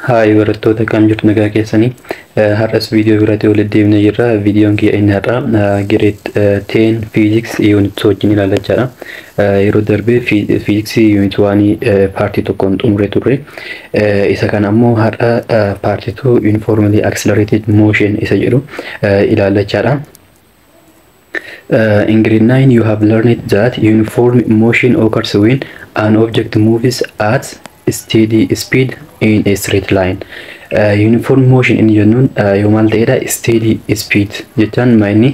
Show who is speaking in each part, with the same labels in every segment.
Speaker 1: Hi barattoota kam jirtu nagaa keessanii har'as viidiyoo biraatti walitti deebinee jirra. Viidiyoon kiyya inni har'aa grade 10 physics unit wajjin ilaalla. Yeroo darbe physics unit 1 paartii tokkoon xumuree turre. Isa kana ammoo har'a paartii 2 uniformly accelerated motion isa jedhu ilaalla. In grade 9 you have learned that uniform motion occurs when an object moves at steady speed in a straight line. Uniform motion inni jennuun yoo maal ta'edha, steady speed jechaan inni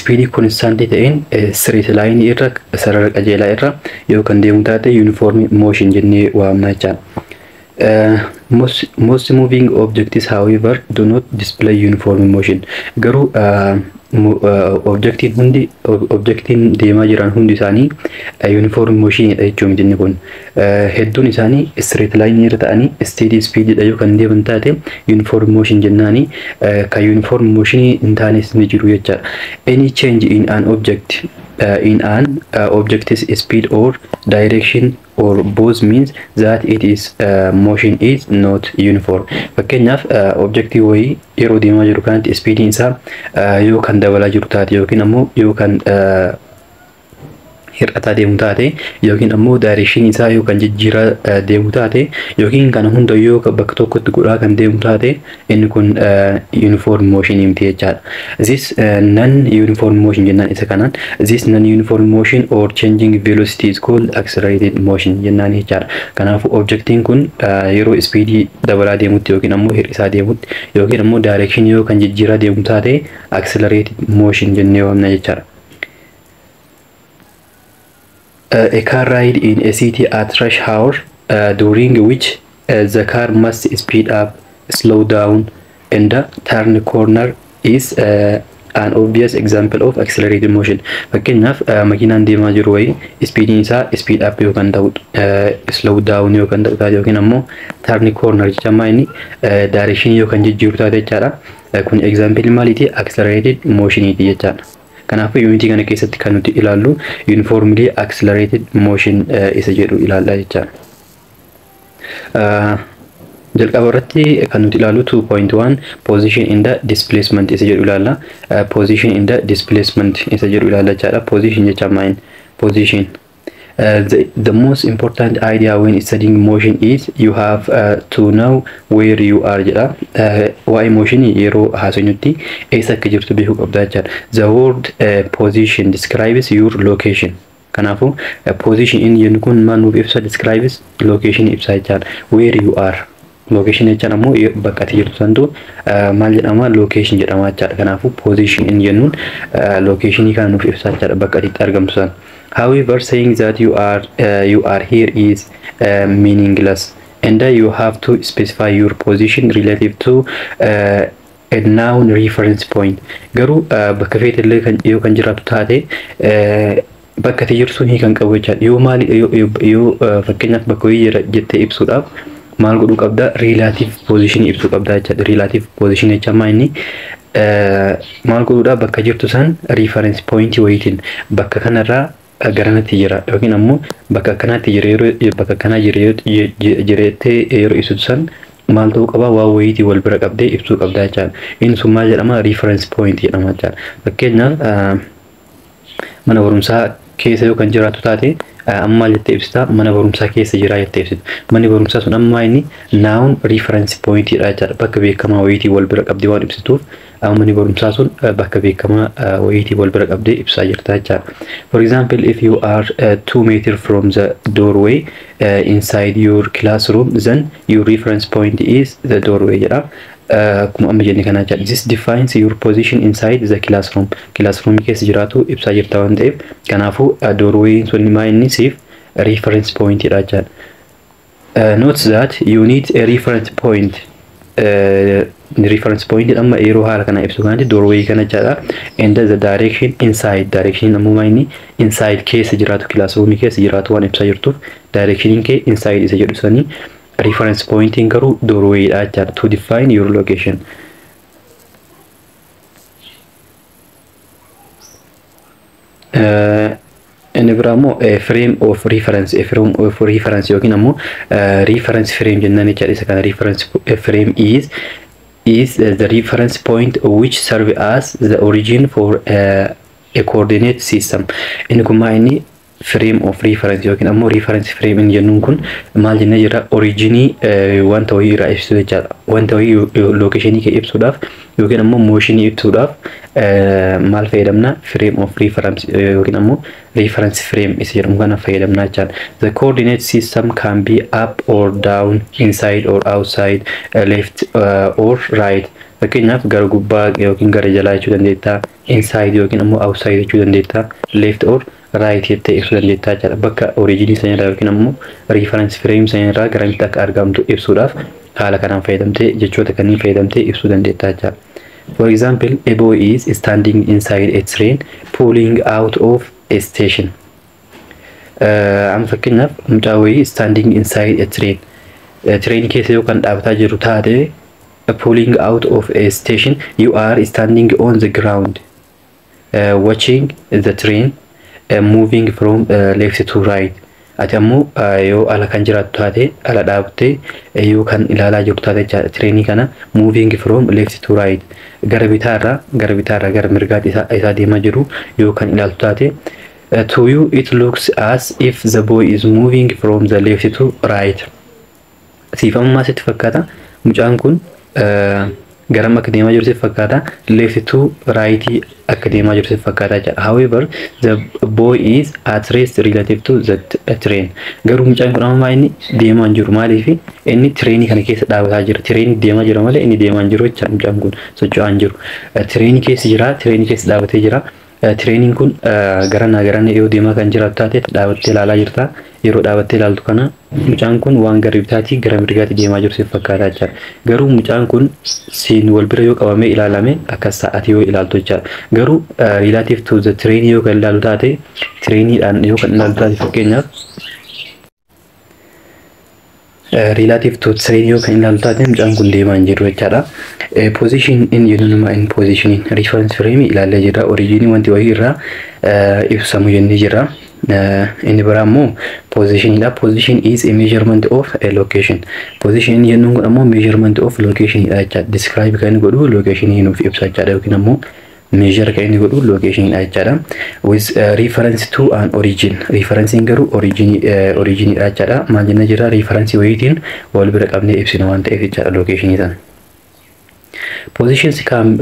Speaker 1: speedii constant ta'een straight line irra sarara qajeelaa irra yoo kan deemu taate uniform motion jennee waamna jechaadha. Most moving objects, however, do not display uniform motion. Garuu objectiin hundi, objectiin deemaa jiran hundi isaanii uniform motion dha jechuun miti inni kun. Hedduun isaanii straight line irra ta'anii steady speed dha yoo kan deeman taate uniform motion jennaani, kan uniform motion hin taanes ni jiru jechaadha. Any change in an object in an object's speed or direction or both means that it is motion is not uniform. Fakkeenyaaf objectii wayii yeroo deemaa jiru kanatti speediin isaa yoo kan dabalaa jiru taate yookiin ammoo yoo kan hir'ataa deemu taate yookiin ammoo direction isaa yoo kan jijjiiraa deemu taate yookiin kana hunda yoo bakka tokkotti godhaa kan deemu taate inni kun uniform motion miti jechaadha. This non uniform motion jennaan isa kanaan. This non uniform motion or changing velocity is called accelerated motion jennaan jechaadha. Kanaafuu objectiin kun yeroo speedii dabalaa deemutti yookiin ammoo hir'isaa deemutti yookiin ammoo direction yoo kan jijjiiraa deemu taate accelerated motion jennee waamna jechaadha. A car ride in a city at rush hour during which the car must speed up, slow down and turn corner is an obvious example of accelerated motion. Fakkeenyaaf makiinaan deemaa jiru wayii speediin isaa speed up yoo kan ta'u, slow down yoo kan ta'u taate yookiin ammoo turn corner jecha ammaa inni direction yoo kan jijjiiru taate jechaadha. Kun example maaliiti? Accelerated motioniiti jechaadha. Kanaafuu yuunitii kana keessatti kan nuti ilaallu uniformly accelerated motion isa jedhu ilaalla jechaadha. Jalqaba irratti kan nuti ilaallu 2.1 position in the displacement isa jedhu ilaalla. Position in the displacement isa jedhu ilaalla jechaadha. Position jecha maal? Position. The most important idea when studying motion is you have to know where you are jedha. Waa'ee motion yeroo haasofnutti eessa akka jirtu beekuu qabda jechaadha. The word position describes your location. Kanaafuu position inni jennu kun maal nuuf ibsa? Describes location ibsa jechaadha. Where you are. Location jechaan ammoo bakka ati jirtu santu maal jedhama? Location jedhama jechaadha. Kanaafuu position inni jennuun locationii kana nuuf ibsa jechaadha, bakka ati itti argamtu san. However, saying that you are here is meaningless, and you have to specify your position relative to a known reference point. Garuu bakka feetillee kan yoo kan jiraatu taate bakka ati jirtu sun hiika hin qabu jechaadha. Yoo maali yoo fakkeenyaaf bakka wayii jira jettee ibsuudhaaf maal godhuu qabda? Relative position ibsuu qabda jechaadha. Relative position jecha ammaa inni maal godhuudha? Bakka jirtu san reference point wayiitiin bakka kanarraa garanatti jira yookiin ammoo bakka akkanaatti jira, yeroo bakka akkanaa jira jireettee yeroo ibsitu san maal ta'uu qaba? Waan wayiitii wal bira qabdee ibsuu qabda jechaadha. Inni sun maal jedhama? Reference point jedhama jechaadha. Fakkeenyaaf mana barumsaa keessa yoo kan jiraatu taate amma maal jettee ibsita? Mana barumsaa keessa jira jettee ibsita. Manni barumsaa sun amma inni known reference point dha jechaadha. Bakka beekamaa wayiitii wal bira qabdee waan ibsituuf amma manni barumsaa sun bakka beekamaa wayiitii wal bira qabdee ibsaa jirta jechaadha. For example, if you are 2 meter from the doorway inside your classroom, then your reference point is the doorway jedha. Akkuma amma jenne kana jechaadha. This defines your position inside the classroom. Classroom keessa jiraatu ibsaa jirta waan ta'eef kanaafuu doorwayin sun maa inni siif reference point dha jechaadha. Note that you need a reference point. Reference point amma yeroo haala kana ibsu kanatti doorway kana jechaadha. And the direction inside, direction ammoo maa inni inside keessa jiraatu, classroom keessa jiraatu waan ibsaa jirtuuf direction kee inside isa jedhu sanii reference pointiin garuu doorway dha jechaadha. To define your location. Inni biraa immoo frame of reference, frame of reference yookiin ammoo reference frame jennaan jechaadha. Isa kana reference frame is the reference point which serve as the origin for a coordinate system. Inni kun maa inni frame of reference yookiin ammoo reference frame inni jennuun kun maal jennee jira? Originii wanta wayii irraa ibsu jechaadha. Wanta wayii locationii kee ibsuudhaaf yookiin ammoo motionii ibsuudhaaf maal fayyadamna? Frame of reference yookiin ammoo reference frame isa jedhamu kana fayyadamna jechaadha. The coordinate system can be up or down, inside or outside, left or right. Fakkeenyaaf gara gubbaa yookiin gara jalaa jechuu dandeetta, inside yookiin ammoo outside jechuu dandeetta, left or right jettee ibsuu dandeetta jechaadha. Bakka originii sanirraa yookiin ammoo reference frame sanirraa garamitti akka argamtu ibsuudhaaf haala kanaan fayyadamtee, jechoota kanneen fayyadamtee ibsuu dandeetta jechaadha. For example, a boy is standing inside a train pulling out of a station. Amma fakkeenyaaf mucaa wayii standing inside a train. Train keessa yoo kan dhaabbataa jiru taate, pulling out of a station, you are standing on the ground watching the train moving from left to right. Ati ammoo yoo ala kan jiraattu taate, ala dhaabattee yoo kan ilaalaa jirtu taate jechaadha. Trainii kana moving from left to right, gara bitaarraa gara mirgaatti isaa deemaa jiru yoo kan ilaaltu taate, to you it looks as if the boy is moving from the left to right. Siif ammaa sitti fakkaata, mucaan kun garam akka deemaa jiru sitti fakkaata, left to right akka deemaa jiru sitti fakkaata jechaadha. However, the boy is at rest relative to the train. Garuu mucaan kun amma inni deemaa hin jiru. Maaliif? Inni trainii kana keessa dhaabataa jira. Trainii deemaa jira malee inni deemaa hin jiru jechaadha. Mucaan kun socho'aa hin jiru. Trainii keessa jira, trainii keessa dhaabatee jira. Trainiin kun garanaa garana yoo deemaa kan jiraatu taate, dhaabattee ilaalaa jirta. Yeroo dhaabattee ilaaltu kana mucaan kun waan gara bitaatii gara mirgaatti deemaa jiru sitti fakkaata jechaadha. Garuu mucaan kun siin wal bira yoo qabamee ilaalame, akka sa'aatii yoo ilaaltu jechaadha. Garuu relative to the train yoo kan ilaalu taate, trainiidhaan yoo kan ilaaltu taate, fakkeenyaaf relative to train yoo kan ilaaltu taate, mucaan kun deemaa hin jiru jechaadha. Position in jennuun in position reference frame ilaallee jirra. Originii wanti wayii irraa ibsamu jennee jirra. Inni biraa immoo positionidha. Position is a measurement of a location. Position jennuun kun ammoo measurement of location dha jechaadha. Describe kan inni godhu location nuuf ibsa jechaadha yookiin ammoo measure kan inni godhu location dha jechaadha. With reference to an origin. Referencing garuu origin dha jechaadha. Maal jennee jirra? Reference wayiitiin wal bira qabnee ibsina waan ta'eef jechaadha location sana. Positions can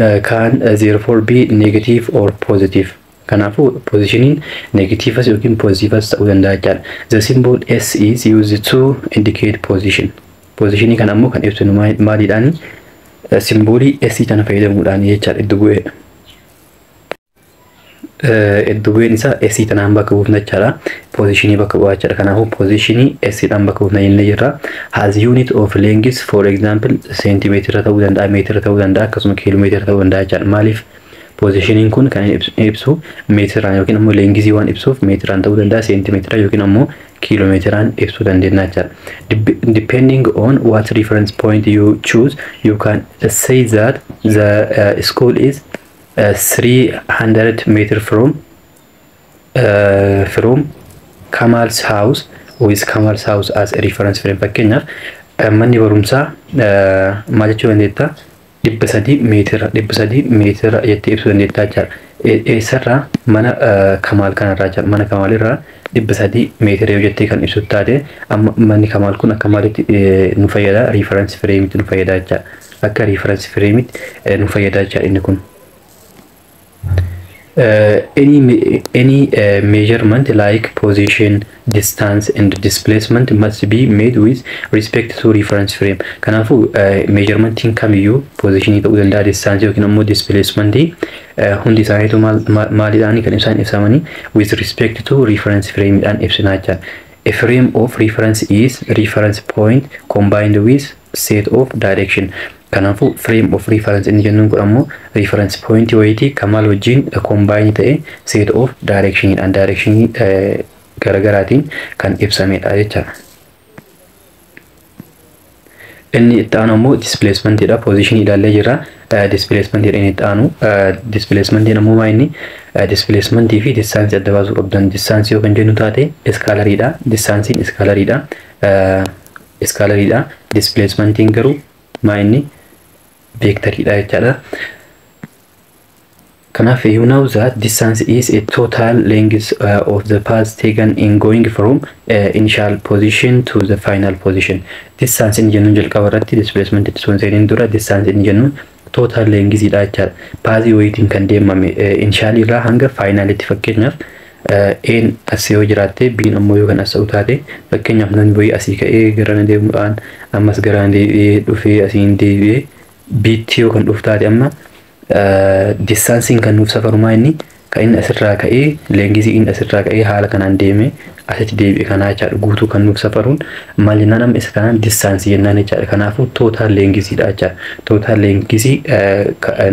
Speaker 1: therefore be negative or positive. Kanaafuu positioniin negatiivas yookiin positiivas ta'uu danda'a jechaadha. The symbol S is used to indicate position. Positionii kana ammoo kan ibsinu maaliidhaani? Symbolii S kana fayyadamuudhaan jechaadha iddo bu'ee. Iddo bu'een isaa S tanaan bakka buufna jechaadha. Positionii bakka bu'aa jechaadha. Kanaafuu positionii S dhaan bakka buufna jennee jirra. Has unit of length, for example seentimeetira ta'uu danda'a, meetira ta'uu danda'a, akkasuma kiiloomeetira ta'uu danda'a jechaadha. Maaliif? Positioniin kun kan inni ibsu meetiraan yookiin ammoo lengthii waan ibsuuf meetiraan ta'uu danda'a, seentimeetira yookiin ammoo kiiloomeetiraan ibsuu dandeenya jechaadha. Depending on what reference point you choose, you can say that the school is 300 meter from Kamal's house, with Kamal's house as a reference frame. Fakkeenyaaf manni barumsaa maal jechuu dandeetta? 300 meetira, 300 meetira jettee ibsuu dandeetta jechaadha. Eessarraa? Mana Kamaal kanarraa jechaadha. Mana Kamaalirraa 300 meetira yoo jettee kan ibsu taate, amma manni Kamaal kun akka maalitti nu fayyada? Reference frameitti nu fayyada jechaadha. Akka reference frameitti nu fayyada jechaadha inni kun. Any measurement like position, distance and displacement must be made with respect to reference frame. Kanaafuu measurementiin kamiyyuu positionii ta'uu danda'a, distance yookiin ammoo displacementii, hundi isaaniitu maaliidhaan kan isaan ibsamanii? With respect to reference frame dhaan ibsinaa jechaadha. A frame of reference is reference point combined with set of direction. Kanaafuu frame of reference inni jennuun kun ammoo reference point wayitii kan maal wajjin combine ta'e? Set of direction dhaan, direction garagaraatiin kan ibsamedha jechaadha. Inni itti aanu ammoo displacement dha. Position ilaallee jirra. Displacement dha inni itti aanu. Displacement ammoo maa inni? Displacement fi distance adda baasuu qabdan. Distance yoo kan jennu taate scalariidha. Distanceiin scalariidha. Scalariidha. Displacementiin garuu maa inni vectoriidha jechaadha. Kanaaf, you know that distance is a total length of the path taken in going from initial position to the final position. Distance inni jennuun jalqaba irratti displacement itti osoo hin seeniin dura distance inni jennuun total length dha jechaadha. Pathii wayiitiin kan deemame initial irraa hanga finalitti. Fakkeenyaaf, A'n as yoo jiraatte, B'n ammoo yoo kan as ta'u taate, fakkeenyaaf namni wayii asii ka'ee garana deemuudhaan ammas garana deebi'ee dhufee asiin deebi'ee B'tti yoo kan dhufu taate, amma distanceiin kan nuuf safarumaa inni kan inni asirraa ka'ee lengthii inni asirraa ka'ee haala kanaan deemee asitti deebi'e kanaa jechaadha. Guutuu kan nuuf safaruun maal jennaan? Amma isa kanaan distanceii jennaan jechaadha. Kanaafuu total lengthiidha jechaadha. Total lengthii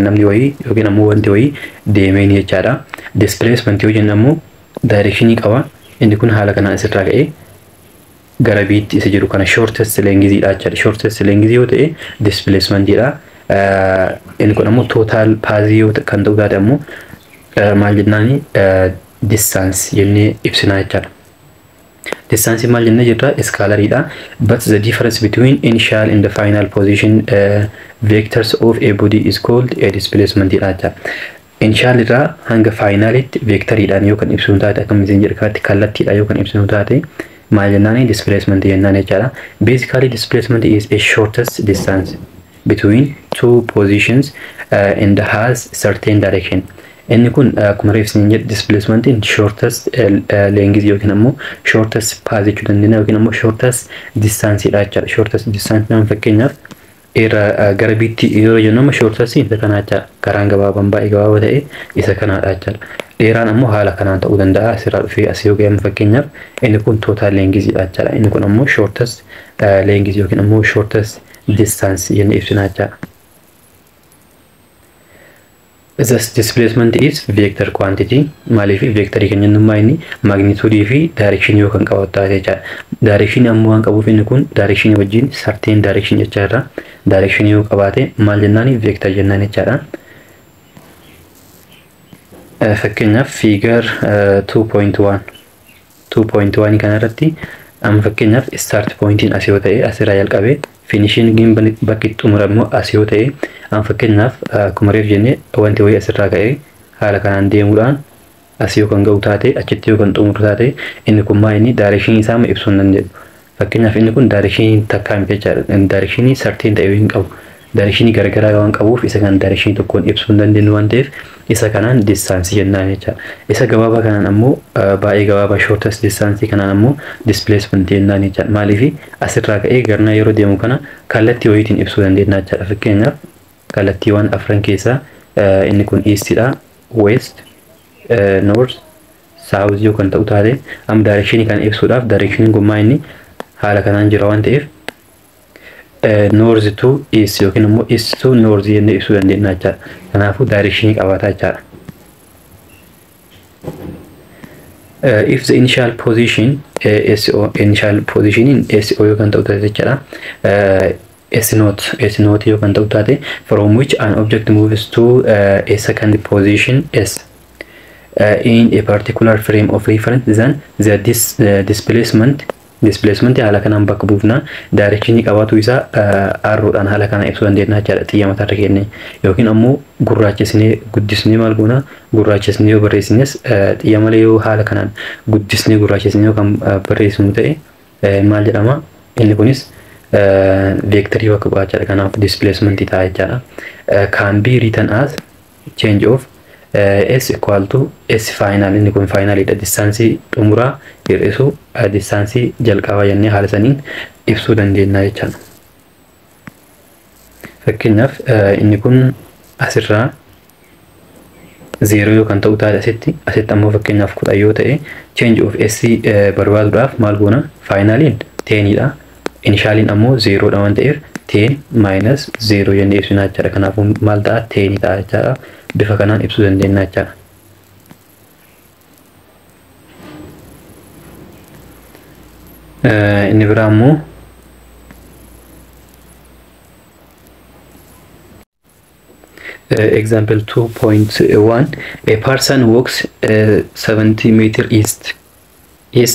Speaker 1: namni wayii yookiin ammoo wanti wayii deemeen jechaadha. Displacement yoo jennu ammoo directionii qaba. Inni kun haala kanaan asirraa ka'ee gara B'tti isa jiru kana shortest lengthiidha jechaadha. Shortest lengthii yoo ta'e displacementiidha. Inni kun ammoo total pathii yoo kan ta'u taate ammoo maal jennaani? Distance jennee ibsinaa jechaadha. Distance maal jennee jirra? Scalariidha. But the difference between initial and the final position vectors of a body is called a displacement dha jechaadha. Initial irraa hanga finalitti vectoriidhaan yoo kan ibsinu taate, akkam isin jedhe kanatti kallattiidhaan yoo kan ibsinu taate, maal jennaani? Displacement jennaan jechaadha. Basically, displacement is a shortest distance between two positions and has certain direction. Inni kun akkuma reef isin jedhe displacementiin shortest length yookiin ammoo shortest path jechuu dandeenya yookiin ammoo shortest distance dha jechaadha. Shortest distance nama fakkeenyaaf irra gara B'tti yeroo jennu amma shortest isa kana jechaadha. Karaan gabaabaan baay'ee gabaabaa ta'e isa kanaadha jechaadha. Dheeraan ammoo haala kanaan ta'uu danda'a. Asirraa dhufee asii yoo ga'e fakkeenyaaf inni kun total length dha jechaadha. Inni kun ammoo shortest length yookiin ammoo shortest distance jennee ibsina jechaadha. This displacement is vector quantity. Maaliif vectorii kan jennu inni magnitude fi direction yoo kan qabaatu taate jechaadha. Direction ammoo waan qabuuf inni kun direction wajjin certain direction jechaadha. Direction yoo qabaate maal jennaani? Vector jennaan jechaadha. Fakkeenyaaf, figure 2.1 2.1 kana irratti amma fakkeenyaaf start pointiin as yoo ta'e, asirraa jalqabee finishingiin bakki itti xumuramu as yoo ta'e, amma fakkeenyaaf akkuma reef jennee wanti wayii asirraa ka'ee haala kanaan deemuudhaan as yoo kan ga'u taate, achitti yoo kan xumuru taate, inni kun maa inni directionii isaa ibsuu hin dandeenyu. Fakkeenyaaf, inni kun directionii takkaa miti jechaadha. Directionii certain ta'e hin qabu. Directionii garagaraa waan qabuuf isa kan directionii tokkoon ibsuu hin dandeenyu waan ta'eef isa kanaan distanceii jennaan jechaadha. Isa gabaabaa kanaan ammoo, baay'ee gabaabaa shortest distanceii kanaan ammoo displacement jennaan jechaadha. Maaliif asirraa ka'ee garnaa yeroo deemu kana kallattii wayiitiin ibsuu dandeenya jechaadha. Fakkeenyaaf, kallattiiwwan afran keessaa inni kun eastidha, west, north, south yoo kan ta'u taate, amma directionii kana ibsuudhaaf directioniin kun maa inni haala kanaan jira waan ta'eef north to east yookiin immoo east to north jennee ibsuu dandeenya jechaadha. Kanaafuu directionii qabaata jechaadha. If the initial position SO, initial position in SO yoo kan ta'u taate jechaadha. S naught, S naught yoo kan ta'u taate, from which an object moves to a second position S in a particular frame of reference, then the displacement haala kanaan bakka buufna. Directionii qabaatu isaa arrowdhaan haala kanaan ibsuu dandeenya jechaadha. Xiyya mataarra kennee yookiin ammoo gurraachesnee guddisnee maal goona? Gurraachesnee yoo barreessines, xiyya malee yoo haala kanaan guddisnee gurraachesnee yoo kan barreessinu ta'e maal jedhama? Inni kunis vectorii bakka bu'aa jechaadha. Kanaaf displacement ta'a jechaadha. Can be written as change of S equal to S final. Inni kun finalidha. Distanceii xumuraa hir'isu distanceii jalqabaa jennee haala saniin ibsuu dandeenya jechaadha. Fakkeenyaaf, inni kun asirraa 0 yoo kan ta'u taate, asitti ammoo fakkeenyaaf 10 yoo ta'e, change of S barbaaduudhaaf maal goona? Finaliin tenidha. Initialiin ammoo zerodha waan ta'eef 10 minus 0 jennee ibsina jechaadha. Kanaafuu maal ta'a? Tenii ta'a jechaadha. Bifa kanaan ibsuu dandeenya jechaadha. Inni biraa immoo Example 2.1, a person walks 70 meter east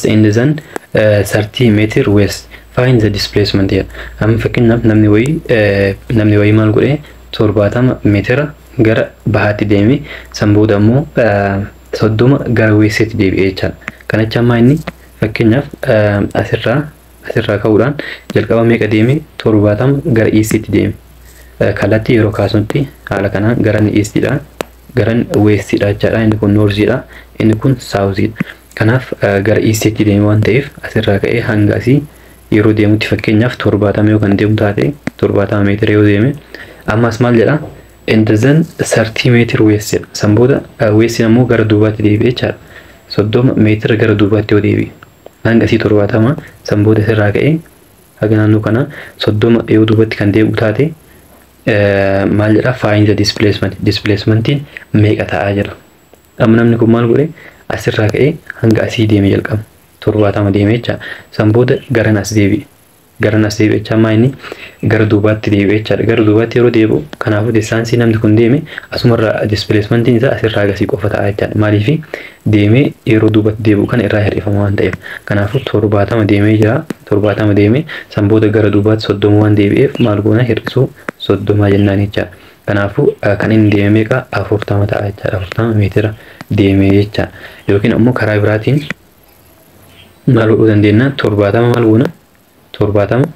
Speaker 1: and then 30 meter west. Find the displacement here. Amma fakkeenyaaf namni wayii maal godhe? 70 meetira gara bahaatti deeme, san booda immoo 30 gara westitti deebi'e jechaadha. Kanacha ammaa inni fakkeenyaaf asirraa ka'uudhaan jalqaba meeqa deeme? 70 gara eastitti deeme. Kallattii yeroo kaasnutti haala kanaan garan eastidha, garan westidha jechaadha. Inni kun northidha, inni kun southidha. Kanaaf gara eastitti deeme waan ta'eef, asirraa ka'ee hanga asii yeroo deemutti, fakkeenyaaf 70 yoo kan deemu taate, 70 meetira yoo deeme, ammas maal jedha? And then 30 meter west jedha. San booda west ammoo gara duubaatti deebi'e jechaadha. 30 meetira gara duubaatti yoo deebi'e, hanga asii 70, san booda asirraa ka'ee haga naannoo kana 30 yoo duubatti kan deebi'u taate, maal jedha? Find the displacement. Displacementiin meeqa ta'aa jira? Amma namni kun maal godhe? Asirraa ka'ee hanga asii deeme, jalqaba 70 deeme jecha. San booda garan as deebi'e. Garan as deebi'e jecha ammaa inni gara duubaatti deebi'e jechaadha. Gara duubaatti yeroo deebi'u, kanaafuu distanceii namni kun deeme asumarraa displacementiin isaa asirraa agasii qofa ta'a jechaadha. Maaliifi? Deemee yeroo duubatti deebi'u kana irraa hir'ifama waan ta'eef. Kanaafuu 70 deemee jira. 70 deemee san booda gara duubaatti 30 waan deebi'eef, maal goona? Hir'isuu 30 jennaan jechaadha. Kanaafuu kan inni deeme meeqa? 40 ta'a jechaadha. 40 meetira deemee jecha. Yookiin ammoo karaa biraatiin maal godhuu dandeenya? 70 maal goona? 70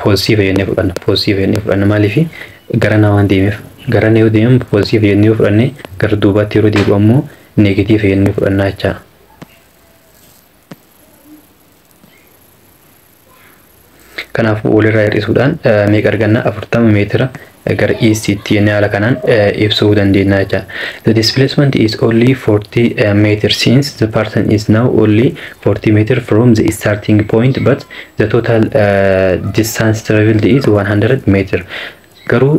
Speaker 1: positive jennee fudhanna. Positive jennee fudhanna. Maaliifi? Gara waan deemeef. Gara yoo deemu positive jennee yoo fudhanne, gara duubaatti yeroo deebi'u ammoo negative jennee fudhanna jechaadha. Kanaafuu walirraa hir'isuudhaan meeqa arganna? 40 meetira gara eastiitti jennee haala kanaan ibsuu dandeenya jechaadha. The displacement is only 40 meter since the person is now only 40 meter from the starting point, but the total distance traveled is 100 meter. Garuu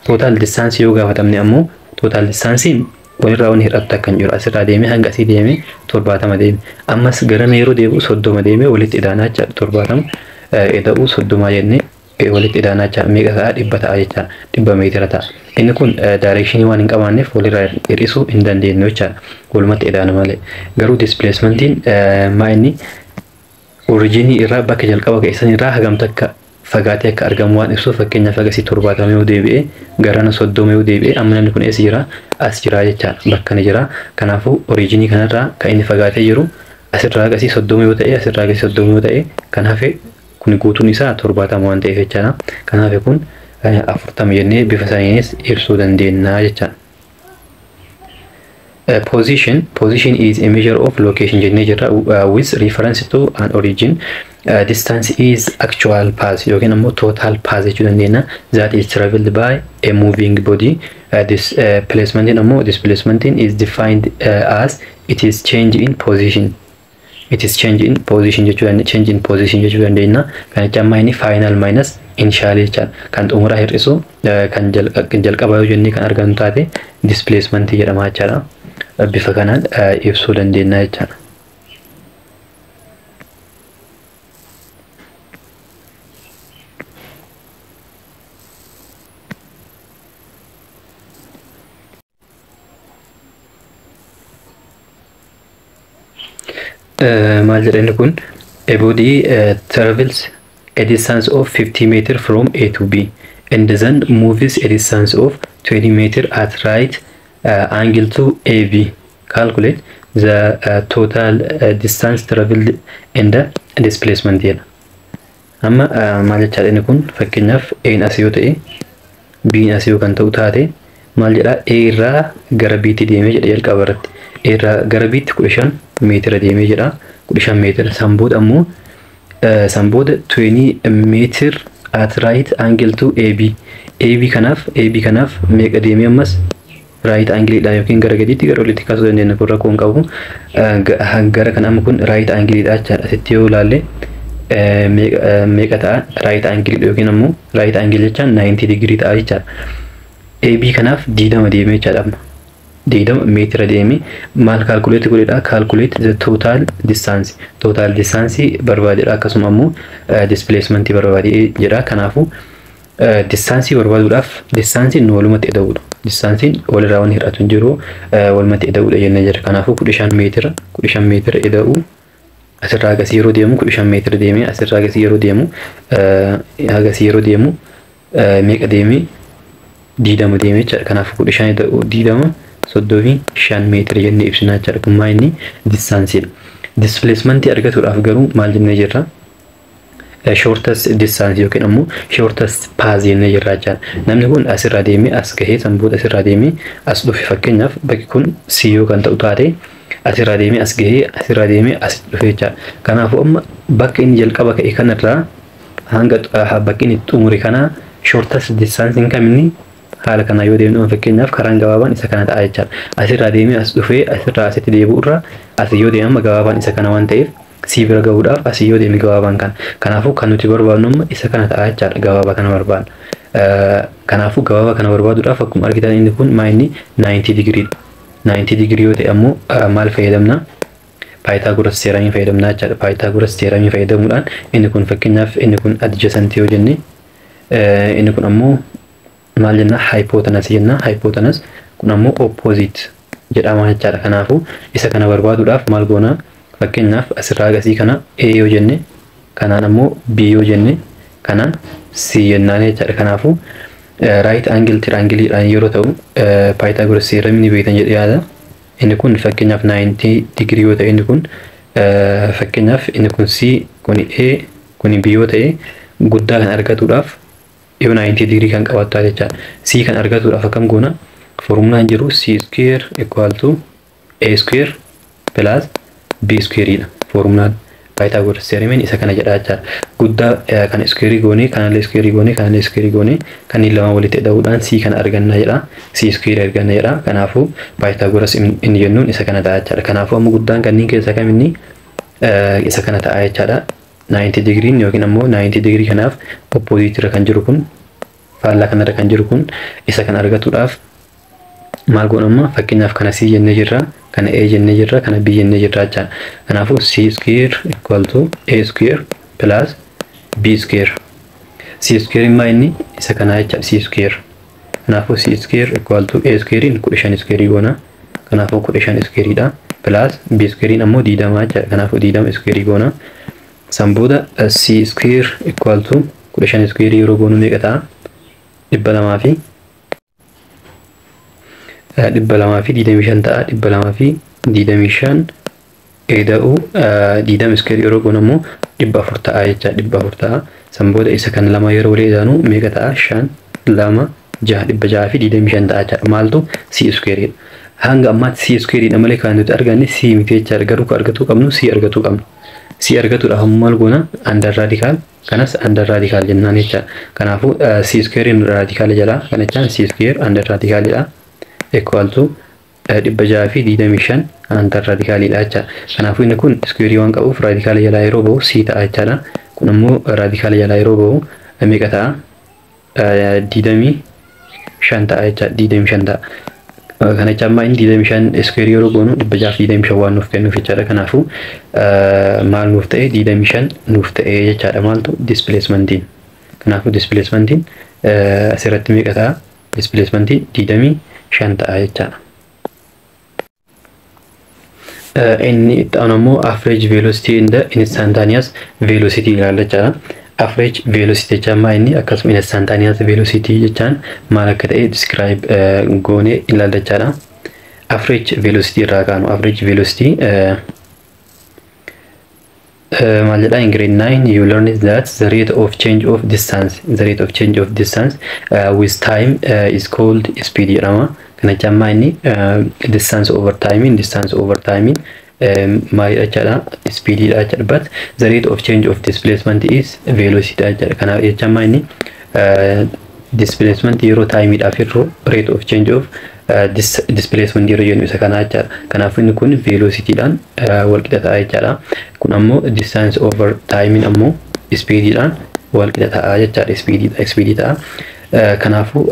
Speaker 1: total distance yoo gaafatamne ammoo, total distancein walirraa wanni hir'atu akka hin jiru. Asirraa deemee hanga asii deemee 70 deeme, ammas gara yeroo deebi'u 30 deemee, walitti idaanaa jechaadha. 70 ida'uu 30 jennee walitti idaanaa jechaadha. Meeqa ta'a? 100 ta'a jechaadha. 100 meetira ta'a. Inni kun directionii waan hin qabaanneef walirraa hir'isuu hin dandeenyu jechaadha, walumatti idaana malee. Garuu displacementiin maa inni originii irraa, bakka jalqaba keessan irraa hagam takka fagaatee akka argamu waan ibsuuf, fakkeenyaaf agasii 70 yoo deebi'e, garana 30 yoo deebi'e, amma namni kun eessa jira? As jira jechaadha. Bakka ni jira. Kanaafuu originii kanarraa kan inni fagaatee jiru asirraa agasii 30 yoo ta'e, asirraa agasii 30 yoo ta'e, kan hafe kun guutuun isaa 70 waan ta'eef jechaadha. Kan hafe kun 40 jennee bifa saniinis ibsuu dandeenya jechaadha. Position is a measure of location jennee jirra with reference to an origin. Distance is actual path yookiin ammoo total path jechuu dandeenya that is traveled by a moving body. This placement ammoo, displacement is defined as it is change in position. It is change in position jechuu dandeenya. Change in position jechuu dandeenya. Kan jecha amma inni final minus initial jechaadha. Kan xumuraa hir'isu kan jalqaba yoo jennee kan argannu taate, displacement jedhama jechaadha. Bifa kanaan ibsuu dandeenya jechaadha. Maal jedha inni kun? A body travels a distance of 50 meter from A to B and then moves a distance of 20 meter at right angle to AB. Calculate the total distance traveled and the displacement jedha. Amma maal jechaadha inni kun? Fakkeenyaaf A'n as yoo ta'e, B'n as yoo kan ta'u taate, maal jedha? A irraa gara B'tti deemee jedha. Jalqaba irratti A irraa gara B'tti 15 meetira deemee jedha. 15 meetira, san booda ammoo san booda 20 meter at right angle to AB. AB kanaaf meeqa deemee? Ammas right angle dha yookiin gara gadiitti gara olitti kaasuu dandeenya, kun rakkoo hin qabu. Gara kan amma kun right angle dha jechaadha. Asitti yoo ilaalle meeqa ta'a? Right angle yookiin ammoo right angle jechaan 90 degree ta'a jechaadha. AB kanaaf 20 deemee jechaadha. Amma 20 meetira deemee maal calculate godhedha? Calculate the total distance. Total distance barbaadedha, akkasuma ammoo displacement barbaade jedha. Kanaafuu Distanceii barbaaduudhaaf distanceiin nu walumatti ida'uudha. Distanceiin walirraa waan hir'atu hin jiru, walumatti ida'uudha jennee jira. Kanaafuu 15 meetira, 15 meetira ida'uu asirraa agasii yeroo deemu 15 meetira deemee, asirraa agasii yeroo deemu, agasii yeroo deemu meeqa deemee? 20 deemee jechaadha. Kanaafuu 15 ida'uu 20, 35 meetira jennee ibsina jechaadha. Kun maa inni distanceiidha. Displacementii argatuudhaaf garuu maal jennee jirra? Shortest distance yookiin ammoo shortest path jennee jirra jechaadha. Namni kun asirraa deemee as gahee, san booda asirraa deemee as dhufe. Fakkeenyaaf bakki kun C yoo kan ta'u taate, asirraa deemee as gahee, asirraa deemee as dhufe jechaadha. Kanaafuu amma bakka inni jalqaba ka'e kanarraa hanga bakki inni xumure kanaa shortest distance kaminni? Haala kanaa yoo deemnu, fakkeenyaaf karaan gabaabaan isa kana ta'a jechaadha. Asirraa deemee as dhufee asirraa asitti deebi'u irraa asii yoo deemama gabaabaan isa kana waan ta'eef, C bira gahuudhaaf asii yoo deeme gabaabaan kana. Kanaafuu kan nuti barbaadnu amma isa kana ta'a jechaadha. Gabaabaa kana barbaadna. Kanaafuu gabaabaa kana barbaaduudhaaf akkuma argitan inni kun maa inni 90 digiriidha. 90 digirii yoo ta'e ammoo maal fayyadamna? Pythagoras theoremii fayyadamna jechaadha. Pythagoras theoremii fayyadamuudhaan inni kun, fakkeenyaaf inni kun adjacent yoo jenne, inni kun ammoo maal jenna? Hypotenuse jenna. Hypotenuse kun ammoo opposite jedhama jechaadha. Kanaafuu isa kana barbaaduudhaaf maal goona? Fakkeenyaaf asirraa agasii kana A yoo jenne, kanaan ammoo B yoo jenne, kanaan C jennaan jechaadha. Kanaafuu right angle triangleedhaan yeroo ta'u Pythagoras theorem ni beektan jedhee yaada. Inni kun fakkeenyaaf 90 digirii yoo ta'e, inni kun fakkeenyaaf inni kun C, kun A, kun B yoo ta'e, guddaa kan argatuudhaaf yoo 90 digirii kan qabaatu taate jechaadha. C kan argatuudhaaf akkam goona? Formulaan jiru C square equal to A square plus B square dha. Formulaan Pythagoras theorem isa kana jedha jechaadha. Guddaa kana square goonee, kanallee square goonee, kanallee square goonee, kanneen lama walitti hidhuudhaan C kana arganna jedha. C square arganna jedha. Kanaafuu Pythagoras inni jennuun isa kana ta'a jechaadha. Kanaafuu amma guddaan kanneen keessaa kam inni? Isa kana ta'a jechaadha. 90 digiriin yookiin ammoo 90 digirii kanaaf opposite irra kan jiru kun, faallaa kanarra kan jiru kun, isa kana argatuudhaaf maal goona amma? Fakkeenyaaf kana C jennee jirra, kana A jennee jirra, kana B jennee jirra jechaadha. Kanaafuu C square equal to A square plus B square. C square immaa inni isa kanaa jechaadha, C square. Kanaafuu C square equal to A square in 15 square goona. Kanaafuu 15 square dha. Plus B square ammoo 20 jechaadha. Kanaafuu 20 square goona. San booda C square equal to 15 square yeroo goonu meeqa ta'a? 225 ta'a. 225 ida'uu 20 square yeroo goonu ammoo 400 ta'a jecha, 400 ta'a. San booda isa kan lama yeroo walii idaanu meeqa ta'a? Shan, lama, jaha, 625 ta'a jechaadha. Maaltu? C square dha. Hanga ammaatti C square dha malee kan nuti arganne C miti jechaadha. Garuu kan argatuu qabnu C argatuu qabna. C argatuudhaaf ammoo maal goona? Under radical kanas under radical jennaan jechaadha. Kanaafuu C square radical jalaa kana jechaan C square under radical dha equal to 625 under radicalidha jechaadha. Kanaafuu inni kun square waan qabuuf radical jalaa yeroo bahu C ta'a jechaadha. Kun ammoo radical jalaa yeroo bahu meeqa ta'a? 25 ta'a jechaadha. 25 ta'a. Kana jecha ammaa inni 25 square yeroo goonu 625 waan nuuf kennuuf jechaadha. Kanaafuu maal nuuf ta'e? 25 nuuf ta'e jechaadha. Maaltu? Displacementiin. Kanaafuu displacementiin asirratti meeqa ta'a? Displacementiin 25 ta'a jechaadha. Inni itti aanu ammoo average velocity and the instantaneous velocity ilaalla jechaadha. Average velocity jechaan maa inni, akkasuma instantaneous velocity jechaan maal akka ta'e describe goonee ilaalla jechaadha. Average velocity irraa kaanu, average velocity maal jedha? In grade 9 you learned that the rate of change of distance, the rate of change of distance with time is called speed jedhama. Kana jechaan maa inni distance over time, distance over time maalidha jechaadha? Speedidha jechaadha. But the rate of change of displacement is velocity jechaadha. Kanaaf jechaan maa inni displacement yeroo timeidhaaf yeroo rate of change of displacement yeroo jennu isa kana jechaadha. Kanaafuu inni kun velocityidhaan wal qixa ta'a jechaadha. Kun ammoo distance over time ammoo speediidhaan wal qixa ta'a jechaadha. Speedii ta'a. Kanaafuu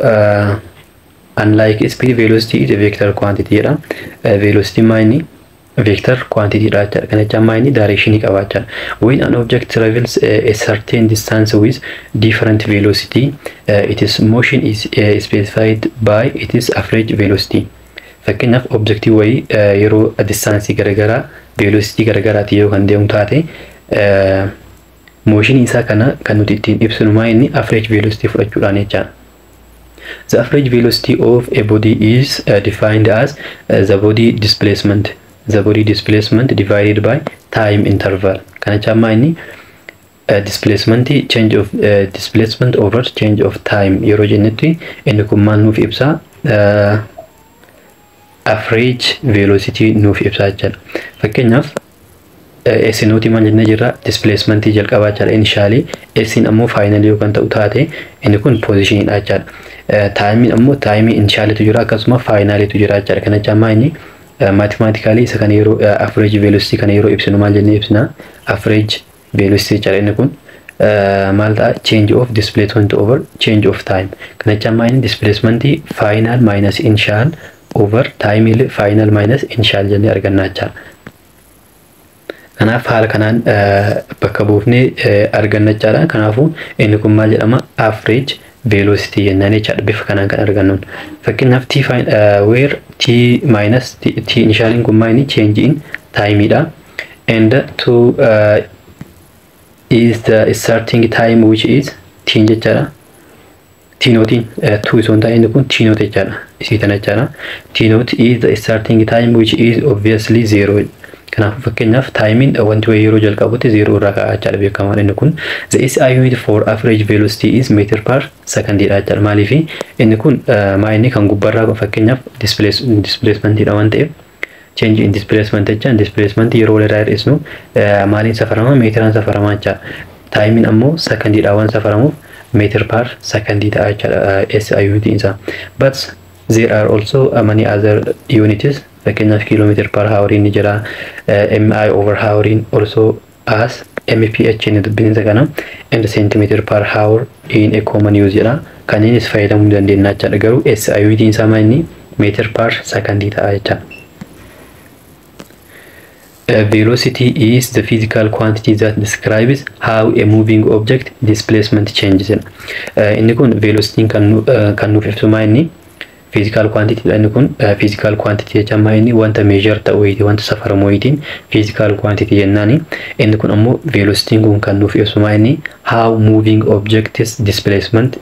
Speaker 1: unlike speed, velocity is a vector quantity jedha. Velocity maa inni Vector quantity dha jechaadha. Kana jechaan maa inni directionii qaba jechaadha. When an object travels a certain distance with different velocity, its motion is specified by its average velocity. Fakkeenyaaf, objectii wayii yeroo distaansii garaagaraa velocity garaagaraatiin yoo kan deemu taate, motionii isaa kana kan nuti ittiin ibsinu maa inni average velocity fudhachuudhaan jechaadha. The average velocity of a body is defined as the body displacement divided by time interval. Kana jechaan inni displacement, change of displacement over change of time yeroo jennutti, inni kun maal nuuf ibsa? Average velocity nuuf ibsa jechaadha. Fakkeenyaaf, S noughtii maal jennee jirra? Displacement jalqabaa jechaadha initially. S'n ammoo final yoo kan ta'u taate, inni kun positionidha jechaadha. Timeiin ammoo timeii initialitu jira, akkasuma finalitu jira jechaadha. Kana jechaan maa inni mathematically isa kana yeroo average velocity kana yeroo ibsinu maal jennee ibsina? Average velocity jechaadha. Inni kun maal ta'a? Change of displacement over change of time. Kana jechaan maa inni displacement final minus initial over time final minus initial jennee arganna jechaadha. Kanaaf haala kanaan bakka buufnee arganna jechaadha. Kanaafuu inni kun maal jedhama? Average velocity jennaan jechaadha bifa kanaan kan argannuun. Fakkeenyaaf, t where t minus t initialiin kun maal? Inni change in time dha. And to is the starting time, which is t jechaadha. T noughtiin 2 osoo hin taane, inni kun t nought jechaadha. Isii tana jechaadha. T nought is the starting time, which is obviously zero. Kanaafuu fakkeenyaaf, timeiin wanti wayii yeroo jalqabutti zero irraa ka'a jechaadha, beekamaan inni kun. The SI unit for average velocity is meter per second dha jechaadha. Maaliifi inni kun maa inni kan gubbarraa kun fakkeenyaaf displacement dha waan ta'eef, change in displacement jechaan displacement yeroo walirraa hir'isnu maaliin safarama? Meetiraan safaramaa jechaadha. Timeiin ammoo secondiidhaan waan safaramuuf meter per secondii ta'a jechaadha SI unit isaa. But there are also many other units. Fakkeenyaaf, kilometer per hour ni jira, mi over hour, also as mph ni dubbinsa kana, and centimeter per hour in a common use jedha. Kanneenis fayyadamuu dandeenya jechaadha, garuu SI unit isaa maal? Inni meter per secondii ta'a jechaadha. Velocity is the physical quantity that describes how a moving object displacement changes. Inni kun velocity kan nuuf ibsu maa inni physical quantity dha. Inni kun physical quantity jechaan maa inni wanta measure ta'u wayitii, wanta safaramu wayitiin physical quantity jennaani. Inni kun ammoo velocity kun kan nuuf ibsu maa inni how moving objects displacement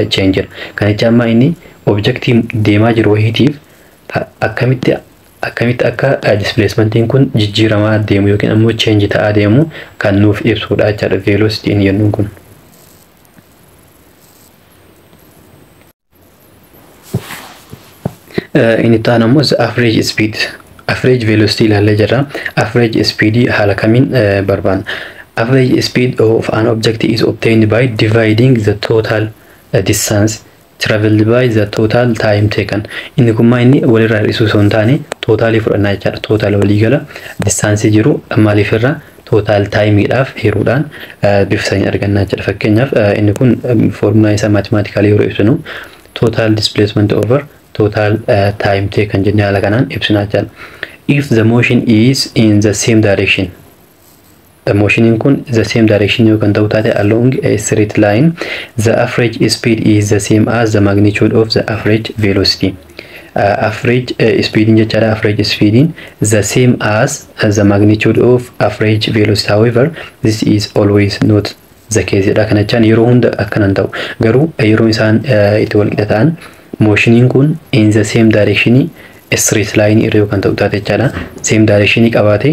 Speaker 1: change. Kan jechaan maa inni objectii deemaa jiru wayiitiif akkamitti akka displacementiin kun jijjiiramaa deemu yookiin ammoo change ta'aa deemu kan nuuf ibsudha jechaadha velocity jennuun kun. Inni itti aanu ammoo the average speed, average velocity ilaallee jirra. Average speed haala kamiin barbaanna? Average speed of an object is obtained by dividing the total distance traveled by the total time taken. Inni kun maa inni walirraa hir'isuu osoo hin taane, totalii fudhannaa jechaadha. Total waliigala distanceii jiru maaliif irra total timeiidhaaf hiruudhaan bifa saniin argannaa jechaadha. Fakkeenyaaf, inni kun foormulaa isaa mathematically yeroo ibsinu total displacement over total time taken jennee haala kanaan ibsinaa jechaadha. If the motion is in the same direction, motioniin kun the same direction yoo kan ta'u taate, along a straight line, the average speed is the same as the magnitude of the average velocity. Average speedin jechaadha, average speedin the same as the magnitude of average velocity. However, this is always not the case jedha. Kana jechaan yeroo hunda akkanan ta'u, garuu yeroo isaan itti wal qixa ta'an motioniin kun in the same direction straight line irra yoo kan ta'u taate jechaadha. Same direction qabaate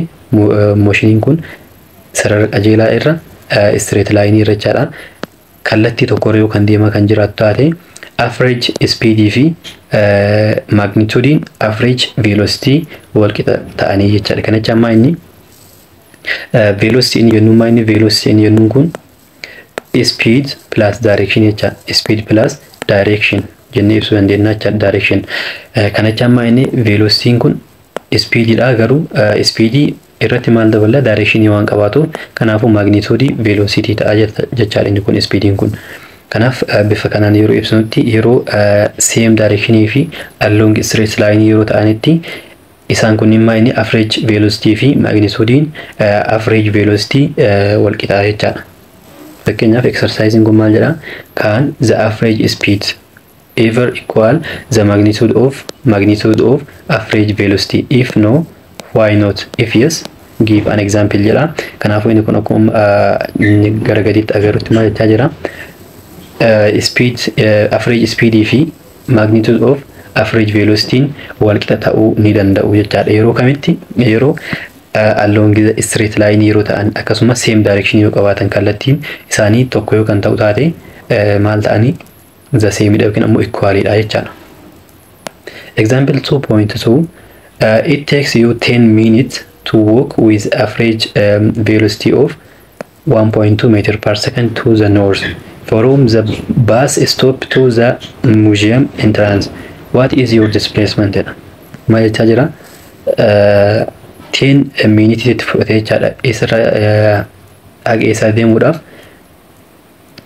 Speaker 1: motioniin kun sarara qajeelaa irra, straight line irra jechaadha. Kallattii tokko irra yoo kan deemaa kan jiraatu taate, average speedii fi magnitudein average velocity wal qixa ta'anii jechaadha. Kana jechaan maa inni velocity inni jennuun, maa inni velocity inni jennuun kun speed plus direction jechaadha. Speed plus direction jennee ibsuu dandeenya jechaadha, direction. Kana jechaan maa inni velocityn kun speedidha, garuu speedii irratti maal dabala? Directionii waan qabaatuuf, kanaafuu magnitude velocity ta'a jechaadha inni kun, speediin kun. Kanaaf bifa kanaan yeroo ibsinutti, yeroo same directionii fi along straight line yeroo ta'anitti Isaan kunniin maa inni average velocity fi magnitude average velocity wal qixaa jechaadha. Fakkeenyaaf exercising kun maal jedha? Can the average speed ever equal the magnitude of average velocity? If no, why not? If yes, give an example jedha. Kanaafuu inni kun akkuma gara gadiitti agarrutti maal jechaa jira? Speed, average speed fi magnitude of average velocity wal qixa ta'uu ni danda'u jechaadha. Yeroo kamitti? Yeroo along the straight line yeroo ta'an, akkasumas same direction yoo qabaatan, kallattiin isaanii tokko yoo kan ta'u taate, maal ta'anii, the same dha yookiin ammoo equal dha jechaadha. Example 2.2: it takes you 10 minutes to walk with average velocity of 1.2 meter per second to the north from the bus stop to the museum entrance. What is your displacement? Jedha. Maal jechaa jira? 10 minutes itti fudhate jechaadha. Isirra haga eessaa deemuudhaaf?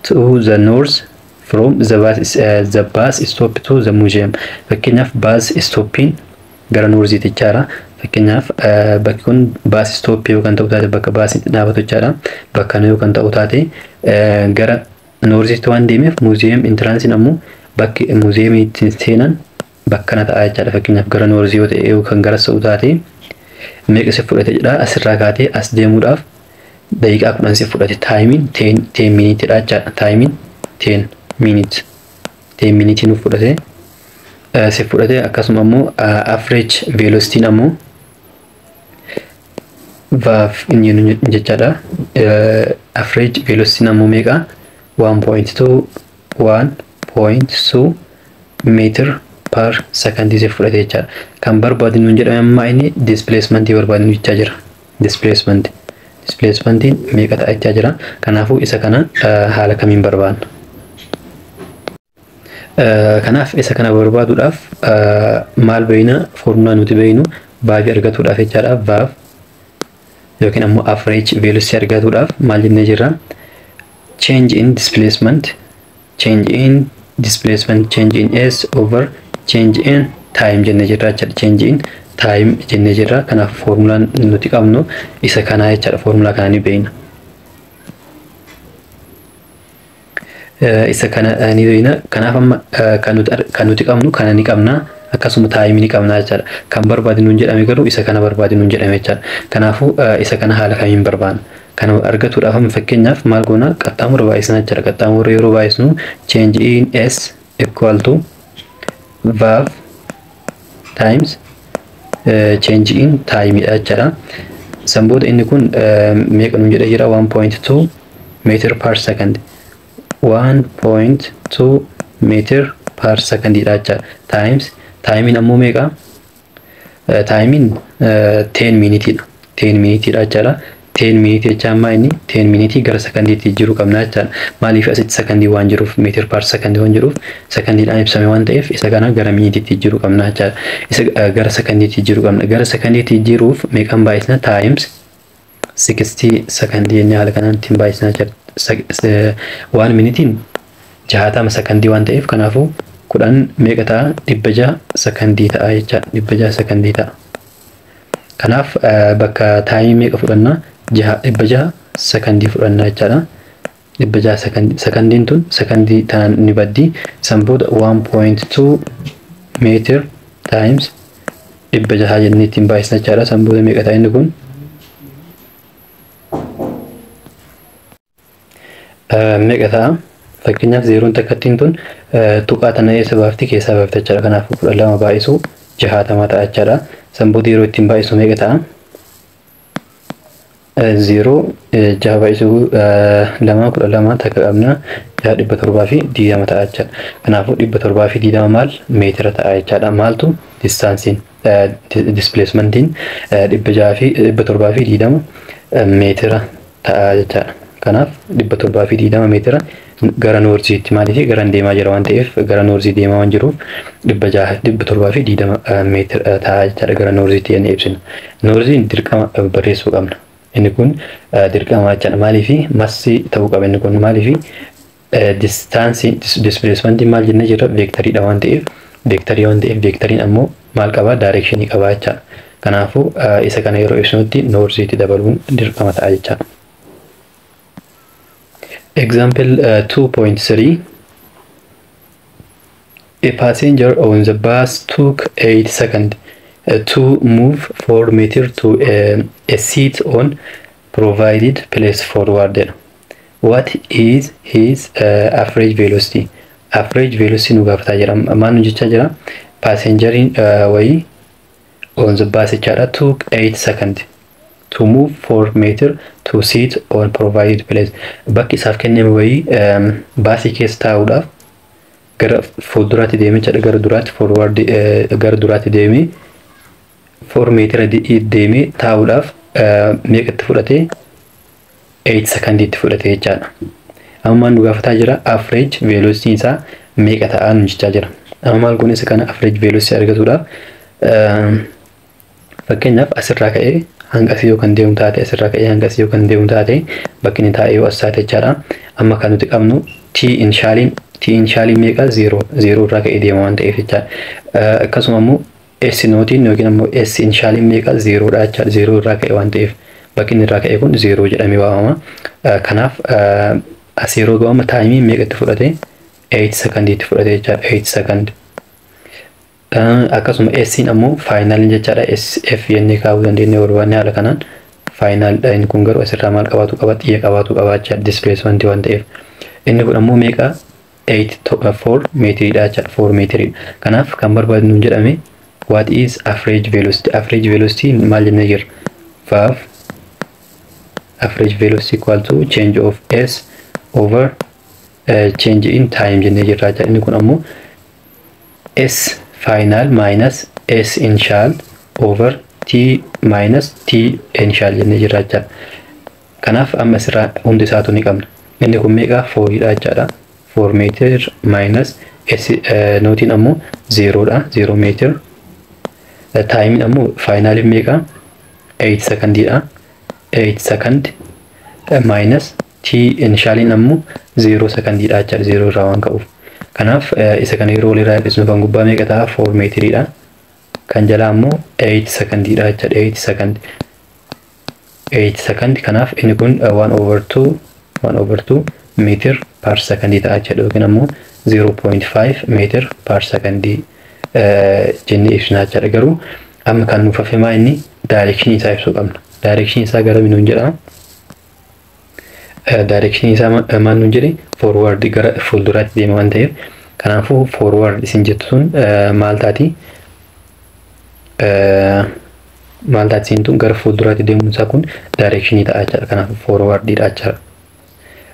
Speaker 1: To the north from the bus stop to the museum. Fakkeenyaaf bus stoppiin gara northiiti jechaadha. Fakkeenyaaf bakki kun bus stop yoo kan ta'u taate, bakka baasiin dhaabatu jechaadha. Bakka kana yoo kan ta'u taate, gara northiitti waan deemeef, museum entranceiin ammoo bakki museumii ittiin seenan bakka kana ta'a jechaadha. Fakkeenyaaf gara northii yoo ta'e, yoo kan gara ta'u taate, meeqa si fudhate jedha. Asirraa kaatee as deemuudhaaf daqiiqaa 10 si fudhate. Timeiin 10 minuteiidha jechaadha. Timeiin 10 minute, 10 minuteii nuuf fudhate, si fudhate. Akkasuma ammoo average velocityn ammoo vaaf inni jennu jechaadha. Average velocityn ammoo meeqa? 1.2, 1.2 meter per second si fudhate jechaadha. Kan barbaadu nuun jedhame ammaa inni displacement barbaadu jechaa jira. Displacementiin meeqa ta'a jechaa jira. Kanaafuu isa kana haala kamiin barbaadna? Kanaaf isa kana barbaaduudhaaf maal beeyna? Foormulaa nuti beeynu vaafii argatuudhaaf jechaadha. Vaaf yookiin ammoo average velocity argatuudhaaf maal jennee jirra? Change in displacement, change in displacement, change in s over change in time jennee jirra jechaadha. Change in time jennee jirra. Kanaaf foormulaan nuti qabnu isa kanaa jechaadha. Foormulaa kana ni beeyna. Isa kana ni beeyna. Kanaaf amma kan nuti qabnu kana ni qabna. Akkasuma timeii ni qabna jechaadha. Kan barbaadu nuun jedhame garuu isa kana barbaadu nuun jedhame jechaadha. Kanaafuu isa kana haala kamiin barbaadna? Kana argatuudhaaf amma fakkeenyaaf maal goona? Qaxxaamura baay'isna jechaadha. Qaxxaamura yeroo baay'isnu change in s equal to vav times change in time dha jechaadha. San booda inni kun meeqa nuun jedhee jira? 1.2 meter per second, 1.2 meter per second dha jechaadha. Times timeiin ammoo meeqa? Timeiin 10 minuteiidha. 10 minuteiidha jechaadha. 10 minuteii jecha ammaa inni 10 minuteii gara secondiitti jiru qabna jechaadha. Maaliif? Asitti secondii waan jiruuf, meter per secondii waan jiruuf, secondiidhaan ibsame waan ta'eef, isa kana gara minuteiitti jiru qabna jechaadha. Isa gara secondiitti jiru qabna. Gara secondiitti jiruuf meeqan baay'isna? Times 60 secondii jennee haala kanaan ittiin baay'isna jechaadha. Waan minuteiin 60 secondii waan ta'eef, kanaafuu 10 meeqa ta'a? 600 secondii ta'a jechaadha. 600 secondii ta'a. Kanaaf bakka timeii meeqa fudhannaa? 600 secondii fudhannaa jechaadha. 600 secondii. Secondiin tun secondii tanaan ni baddi. San booda 1.2 meter times 600 jennee ittiin baay'isna jechaadha. San booda meeqa ta'a inni kun? Meeqa ta'a? Fakkeenyaaf zeroon takkattiin tun tuqaa tana eessa baafti? Keessaa baafti jechaadha. Kanaafuu 12 baay'isuu 60 ta'a jechaadha. San booda yeroo ittiin baay'isu meeqa ta'a? Zeeroo jaha baay'isuu lama 12, takka qabna, jaha, 720 ta'a jechaadha. Kanaafuu 720 maal meetira ta'a jechaadha. Maaltu distanceiin, displacementiin 627 meetira ta'a jechaadha. Kanaaf 720 meetira gara northiitti, maaliif gara deemaa jira waan ta'eef, gara northii deemaa waan jiruuf 627 meetira ta'a jechaadha, gara northiitti jennee ibsina. Northiin dirqama barreessuu qabna. Inni kun dirqama jechaadha. Maaliif massii ta'uu qaba inni kun? Maaliif distanceiin, displacementiin maal jennee jira? Vectoriidha waan ta'eef, vectorii waan ta'eef, vectoriin ammoo maal qabaa? Directionii qabaa jechaadha. Kanaafuu isa kana yeroo ibsinutti northiitti dabaluun dirqama ta'a jechaadha. Example 2.3. A passenger on the bus took 8 seconds to move 4 meter to a seat on provided place forward. What is his average velocity? Average velocity nu gaafataa jira. Maal nu jechaa jira? Passengeriin wayii on the bus jechaadha, took 8 seconds to move 4 meter to seat on provided place. Bakki isaaf kenname wayii baasii keessa taa'uudhaaf gara fuulduraatti deemee jechaadha, gara duraatti, forward, gara duraatti deemee 4 meetira deemee taa'uudhaaf meeqatti fudhate? 8 secondiitti fudhate jechaadha. Amma maal nu gaafataa jira? Average velocity isaa meeqa ta'aa nu jechaa jira. Amma maal goone? Isa kana average velocity argatuudhaaf, fakkeenyaaf asirraa ka'ee hanga asii yoo kan deemu taate, asirraa ka'ee hanga asii yoo kan deemu taate, bakki inni taa'ee yoo as taate jechaadha. Amma kan nuti qabnu T initialiin meeqa? Zero. Zero irraa ka'ee deema waan ta'eef jechaadha. Akkasuma immoo S noughtiin yookiin ammoo S initialiin meeqa? Zerodha jechaadha. Zero irraa ka'e waan ta'eef bakki inni irraa ka'e kun zero jedhamee waamama. Kanaaf as yeroo ga'u timeii meeqatti fudhate? 8 secondiitti fudhate jechaadha. 8 second. Akkasuma S'n ammoo final jechaadha. S F jennee kaa'uu dandeenya barbaanne haala kanaan finaldha. Inni kun garuu asirraa maal qabaatu qaba? Xiyya qabaatu qaba jechaadha, displacement waan ta'eef. Inni kun ammoo meeqa? 8 4 meetiriidha jechaadha. 4 meetiriidha. Kanaaf kan barbaadnu nuun jedhame, what is average velocity? Average velocity maal jennee jirra? Vav, average velocity equal to change of S over change in time jennee jirra jechaadha. Inni kun ammoo S final minus S initial over T minus T initial jennee jirra jechaadha. Kanaaf amma asirraa hundi isaatu ni qabna. Inni kun meeqa? Fouriidha jechaadha. 4 meter minus S noughtiin ammoo zerodha. 0 meter. Timeiin ammoo finaliin meeqa? 8 secondiidha. 8 second minus T initialiin ammoo 0 secondiidha jechaadha. 0 irraa waan ka'uuf. Kanaaf isa kana yeroo walirraa hir'isnu kan gubbaa meeqa ta'a? 4 meetiriidha. Kan jalaa ammoo 8 secondiidha jechaadha. 8 second. 8 second. Kanaaf inni kun 1 over 2, 1 over 2 meter per secondii ta'a jechaadha, yookiin ammoo 0.5 meter per secondii jennee ibsina jechaadha. Garuu amma kan nuuf hafe maa inni? Directionii isaa ibsuu qabna. Directionii isaa gara nuun jedha? Directionii isaa maal nuun jedhe? Forward, gara fuulduraatti deema waan ta'eef, kanaafuu forward isin jettu sun maal taati? Maal taati isin tun? Gara fuulduraatti deemuun isaa kun directionii ta'a jechaadha. Kanaafuu forwardidha jechaadha.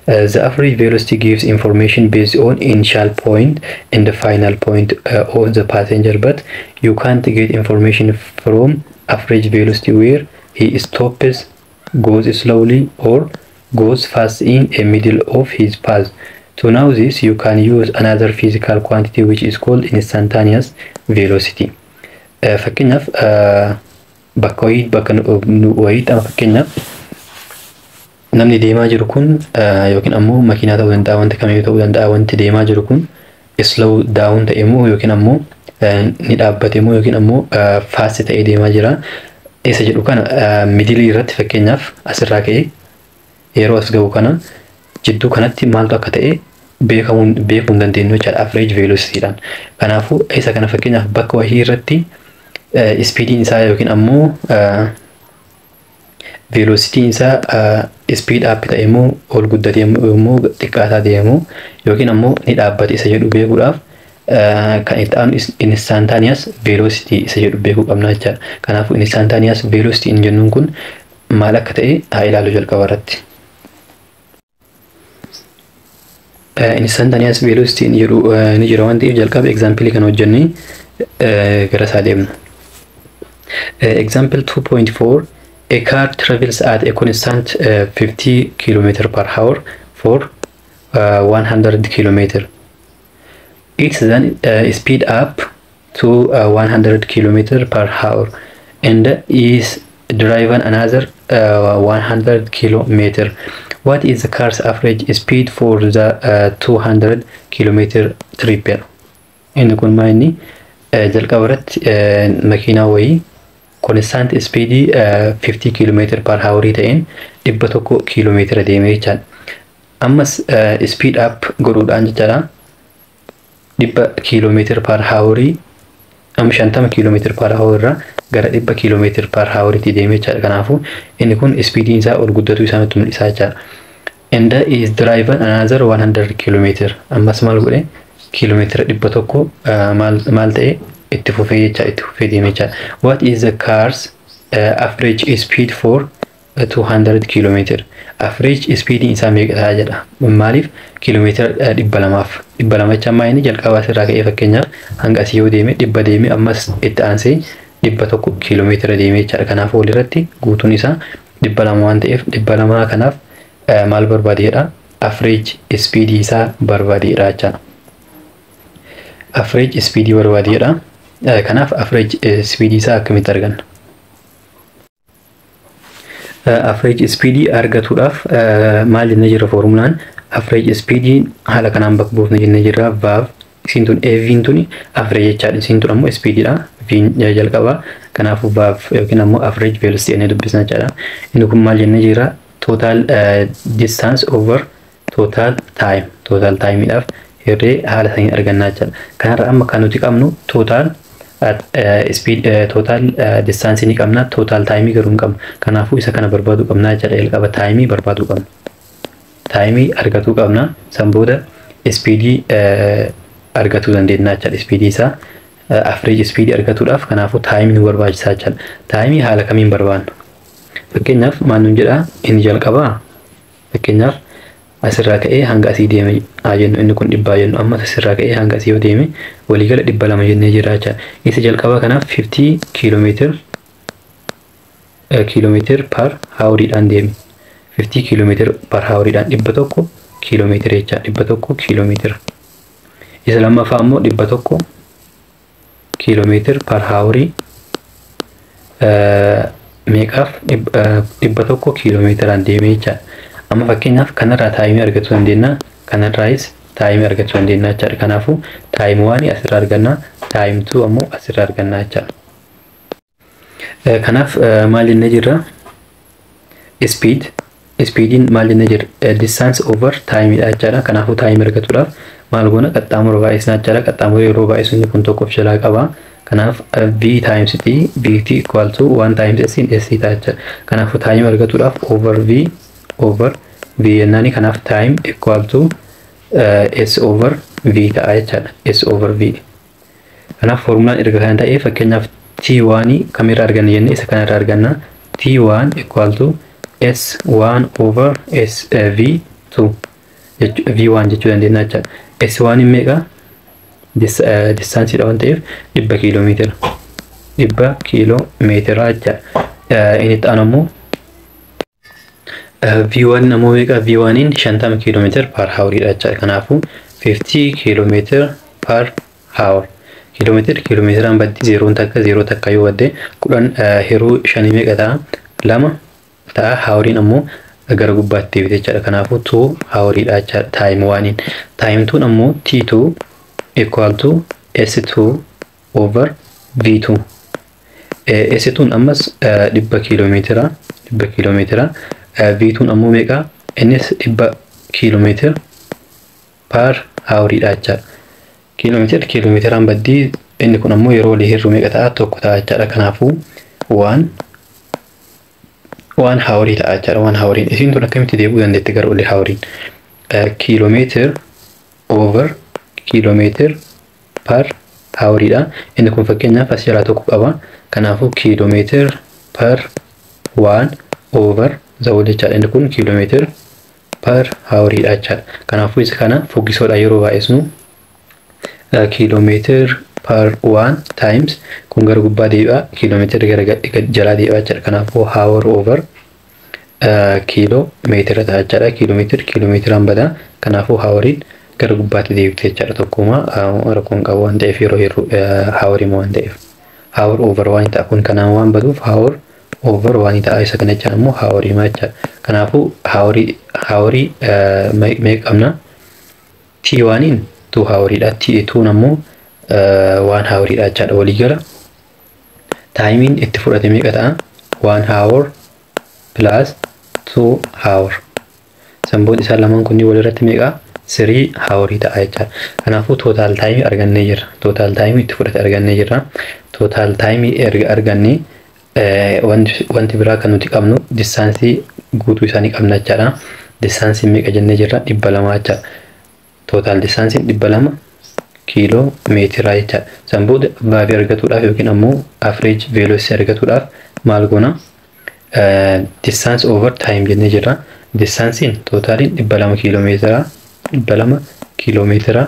Speaker 1: The average velocity gives information based on initial point and the final point of the passenger, but you can't get information from average velocity where he stops, goes slowly or goes fast in a middle of his path. To know this, you can use another physical quantity which is called instantaneous velocity. Fakkeenyaaf bakka wayii, bakka wayiitti, amma fakkeenyaaf namni deemaa jiru kun yookiin ammoo makiinaa ta'uu danda'a, wanti kamiyyuu ta'uu danda'a, wanti deemaa jiru kun slow down ta'e immoo yookiin ammoo ni dhaabbate immoo yookiin ammoo fast ta'ee deemaa jira. Isa jedhu kana middleii irratti, fakkeenyaaf asirraa ka'ee yeroo as ga'u kana jidduu kanatti maaltu akka ta'e beekamuun beekuu hin dandeenyu jechaadha average velocityidhaan. Kanaafuu isa kana fakkeenyaaf bakka wahii irratti speediin isaa yookiin ammoo velocityn isaa speed up ta'e immoo, ol guddate immoo, xiqqaataa deemu yookiin ammoo ni dhaabbate isa jedhu beekuudhaaf kan itti aanu instantaneous velocity isa jedhu beekuu qabna jechaadha. Kanaafuu instantaneous velocity in jennuun kun maal akka ta'e haa ilaallu jalqaba irratti. Instantaneous velocity jedhu ni jira waan ta'eef jalqaba example kana hojjennee gara isaa deemna. Example 2.4. A car travels at a constant 50 km per hour for 100 km. It then speed up to 100 km per hour and is driven another 100 km. What is the car's average speed for the 200 km trip? Inni kun maa inni? Jalqaba irratti makiinaa wayii Constant speed 50 km per hour ta'een 100 kiiloomeetira deeme jechaadha. Ammas speed up godhuudhaan jechaadha, 100 kiiloomeetira per hour, amma 50 kiiloomeetira per hour irraa gara 100 kiiloomeetira per houritti deeme jechaadha. Kanaafuu inni kun speediin isaa ol guddatu isaa nutti mul'isa jechaadha. And is driven another 100 kiiloomeetira. Ammas maal godhe? Kiiloomeetira 100 maal ta'e, itti fufee jecha, itti fufee deeme jechaadha. What is the car's average speed for 200 kiiloomeetira? Average speediin isaa meeqa ta'a jedha. Maaliif? Kiiloomeetira 200f. 200 jecha ammaa inni jalqabaa asirraa ka'ee fakkeenyaaf hanga asii yoo deeme, 100 deeme, ammas itti aansee 100 kiiloomeetira deeme jechaadha. Kanaafuu walirratti guutuun isaa 200 waan ta'eef, 200 kanaaf maal barbaadeedha? Average speedii isaa barbaadeedha jechaadha. Average speedii barbaadeedha. Kanaaf average speedii isaa akkamitti arganna? Average speedii argatuudhaaf maal jennee jirra? Foormulaan average speedii haala kanaan bakka buufna jennee jirra. Vav isiin tun, AV'n tuni average jechaadha. Isiin tun ammoo speediidha. V'n jalqaba. Kanaafuu vav yookiin ammoo average velocity jennee dubbisna jechaadha. Inni kun maal jennee jirra? Total distance over total time. Total timeidhaaf hirree haala saniin argannaa jechaadha. Kanarra amma kan nuti qabnu total speed, total distance ni qabna, total time garuu hin qabnu. Kanaafuu isa kana barbaaduu qabna jechaadha. Jalqaba time barbaaduu qabna. Time argatuu qabna. San booda speedii argatuu dandeenya jechaadha. Speedii isaa, average speedii argatuudhaaf kanaafuu time nu barbaachisaa jechaadha. Time haala kamiin barbaanna? Fakkeenyaaf maal nuun jedhaa inni jalqabaa? Fakkeenyaaf asirraa ka'ee hanga asii deeme haa jennu, inni kun 100 jennu. Ammas asirraa ka'ee hanga asii yoo deeme waliigala 200 jennee jira jechaadha. Isa jalqabaa kanaaf 50 kiiloomeetira per houriidhaan deeme. 50 kiiloomeetira per houriidhaan 100 kiiloomeetira jechaadha. 100 kiiloomeetira. Isa lammaffaa ammoo 100 kiiloomeetira per hourii meeqaaf? 100 kiiloomeetiraan deeme jechaadha. Amma fakkeenyaaf kanarraa timeii argachuu dandeenya. Kanarraayis timeii argachuu dandeenya jechaadha. Kanaafuu time one asirraa arganna. Time two ammoo asirraa arganna jechaadha. Kanaaf maal jennee jirra? Speed. Speediin maal jennee jirra? Distance over timeidha jechaadha. Kanaafuu timeii argachuudhaaf maal goona? Qaxxaamura baay'isna jechaadha. Qaxxaamura yeroo baay'isu inni kun tokko of jalaa qaba. Kanaaf v times t, vt equal to 1 times s in s ta'a jechaadha. Kanaafuu timeii argachuudhaaf over v, over v jennaani. Kanaaf time equal to s over v ta'a jechaadha. S over v. Kanaaf foormulaan erga kana ta'ee, fakkeenyaaf t1 kamirraa arganna jennee, isa kanarraa arganna. T1 equal to s1 over s v2, v1 jechuu dandeenya jechaadha. S1 meeqa? Distanceiidha waan ta'eef 100 kiiloomeetira. 100 kiiloomeetira jechaadha. Inni itti aanu ammoo V1 ammoo meeqa? V1 50 kiiloomeetira per houriidha jechaadha. Kanaafuu 50 kiiloomeetira per hour. Kiiloomeetira kiiloomeetiraan baddi, zeeroon takka zeeroo takka yoo badde, 10 hiruu shanii meeqa ta'a? Lama ta'a. Houriin ammoo gara gubbaatti deebite jechaadha. Kanaafuu 2 houriidha jechaadha time oneiin. Time twon ammoo T2 equal to S2 over V2. S2 ammas 100 kiiloomeetira, 100 kiiloomeetira. V2 ammoo meeqa? Innis 100 kiiloomeetira per houriidha jechaadha. Kiiloomeetira kiiloomeetiraan baddii, inni kun ammoo yeroo walii hir'u meeqa ta'a? Tokko ta'a jechaadha. Kanaafuu one hourii ta'a jechaadha. One houriin isiin tun akkamitti deebi'uu dandeetti gara olii houriin? Kiiloomeetira over kiiloomeetira per houriidha. Inni kun fakkeenyaaf as jalaa tokko qaba. Kanaafuu kiiloomeetira per one over zawul jechaadha. Inni kun kiiloomeetira per houriidha jechaadha. Kanaafuu isa kana fuggisoodha yeroo baay'isnu, kiiloomeetira per one times kun gara gubbaa deebi'a, kiiloomeetira gara jalaa deebi'a jechaadha. Kanaafuu hour over kiiloomeetira ta'a jechaadha. Kiiloomeetira kiiloomeetiraan badaa, kanaafuu houriin gara gubbaatti deebite jechaadha. Tokkuma rakkoon qabu waan ta'eef, yeroo hir'u hourii waan ta'eef. Hour over waan ta'a, kun kanaan waan baduuf hour over waan ta'a, isa kana jechaan immoo hourii jechaadha. Kanaafuu hourii meeqa qabna? T oneiin 2 houriidha. T twon ammoo one houriidha jechaadha. Waliigala Timeiin itti fudhate meeqa ta'a? 1 hour plus 2 hour. San booda isaan lamaan kunniin walirratti meeqa? 3 hourii ta'a jechaadha. Kanaafuu total timeii argannee jirra. Total timeii itti fudhate argannee jirra. Total timeii erga argannee, wanti biraa kan nuti qabnu distanceii guutuu isaanii qabna jechaadha. Distanceiin meeqa jennee jirra? 200 jechaadha. Total distanceiin 200 kiiloo meetiraa jechaadha. San booda vaavii argatuudhaaf yookiin ammoo average velocity argatuudhaaf maal goona? Distance over time jennee jirra. Distanceiin totaliin 200 kiiloo meetiraa, 200 kiiloo meetiraa,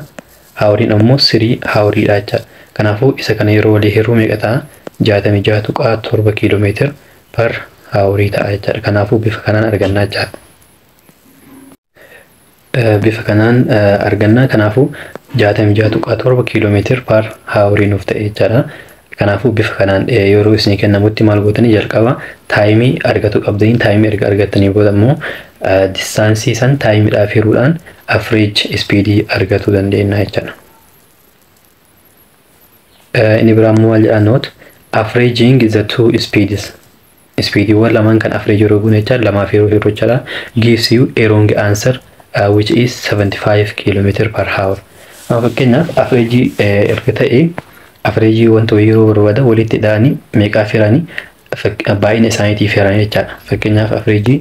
Speaker 1: houriin ammoo 3 houriidha jechaadha. Kanaafuu isa kana yeroo walii hiruu meeqa ta'a? 66.7 kiiloo meetira per hourii ta'a jechaadha. Kanaafuu bifa kanaan argannaa jechaadha. Bifa kanaan argannaa. Kanaafuu 66.7 kiiloo meetira per hourii nuuf ta'e jechaadha. Kanaafuu bifa kanaan yeroo isinii kennamutti maal gootanii? Jalqaba timeii argatu qabdanii, timeii erga argattanii booda immoo distanceii san timeiidhaaf hiruudhaan average speedii argatuu dandeenya jechaadha. Inni biraa immoo maal jedhaa? Note, averaging the two speeds, speediiwwan lamaan kan average yeroo goone jecha, lamaaf yeroo hiruu jechaadha, gives you a wrong answer, which is 75 km per hour. Amma fakkeenyaaf average erga ta'e, average wanta yeroo barbaadan walitti hidhaanii meeqaaf hiranii? Baay'ina isaaniitiif hiranii jechaadha. Fakkeenyaaf average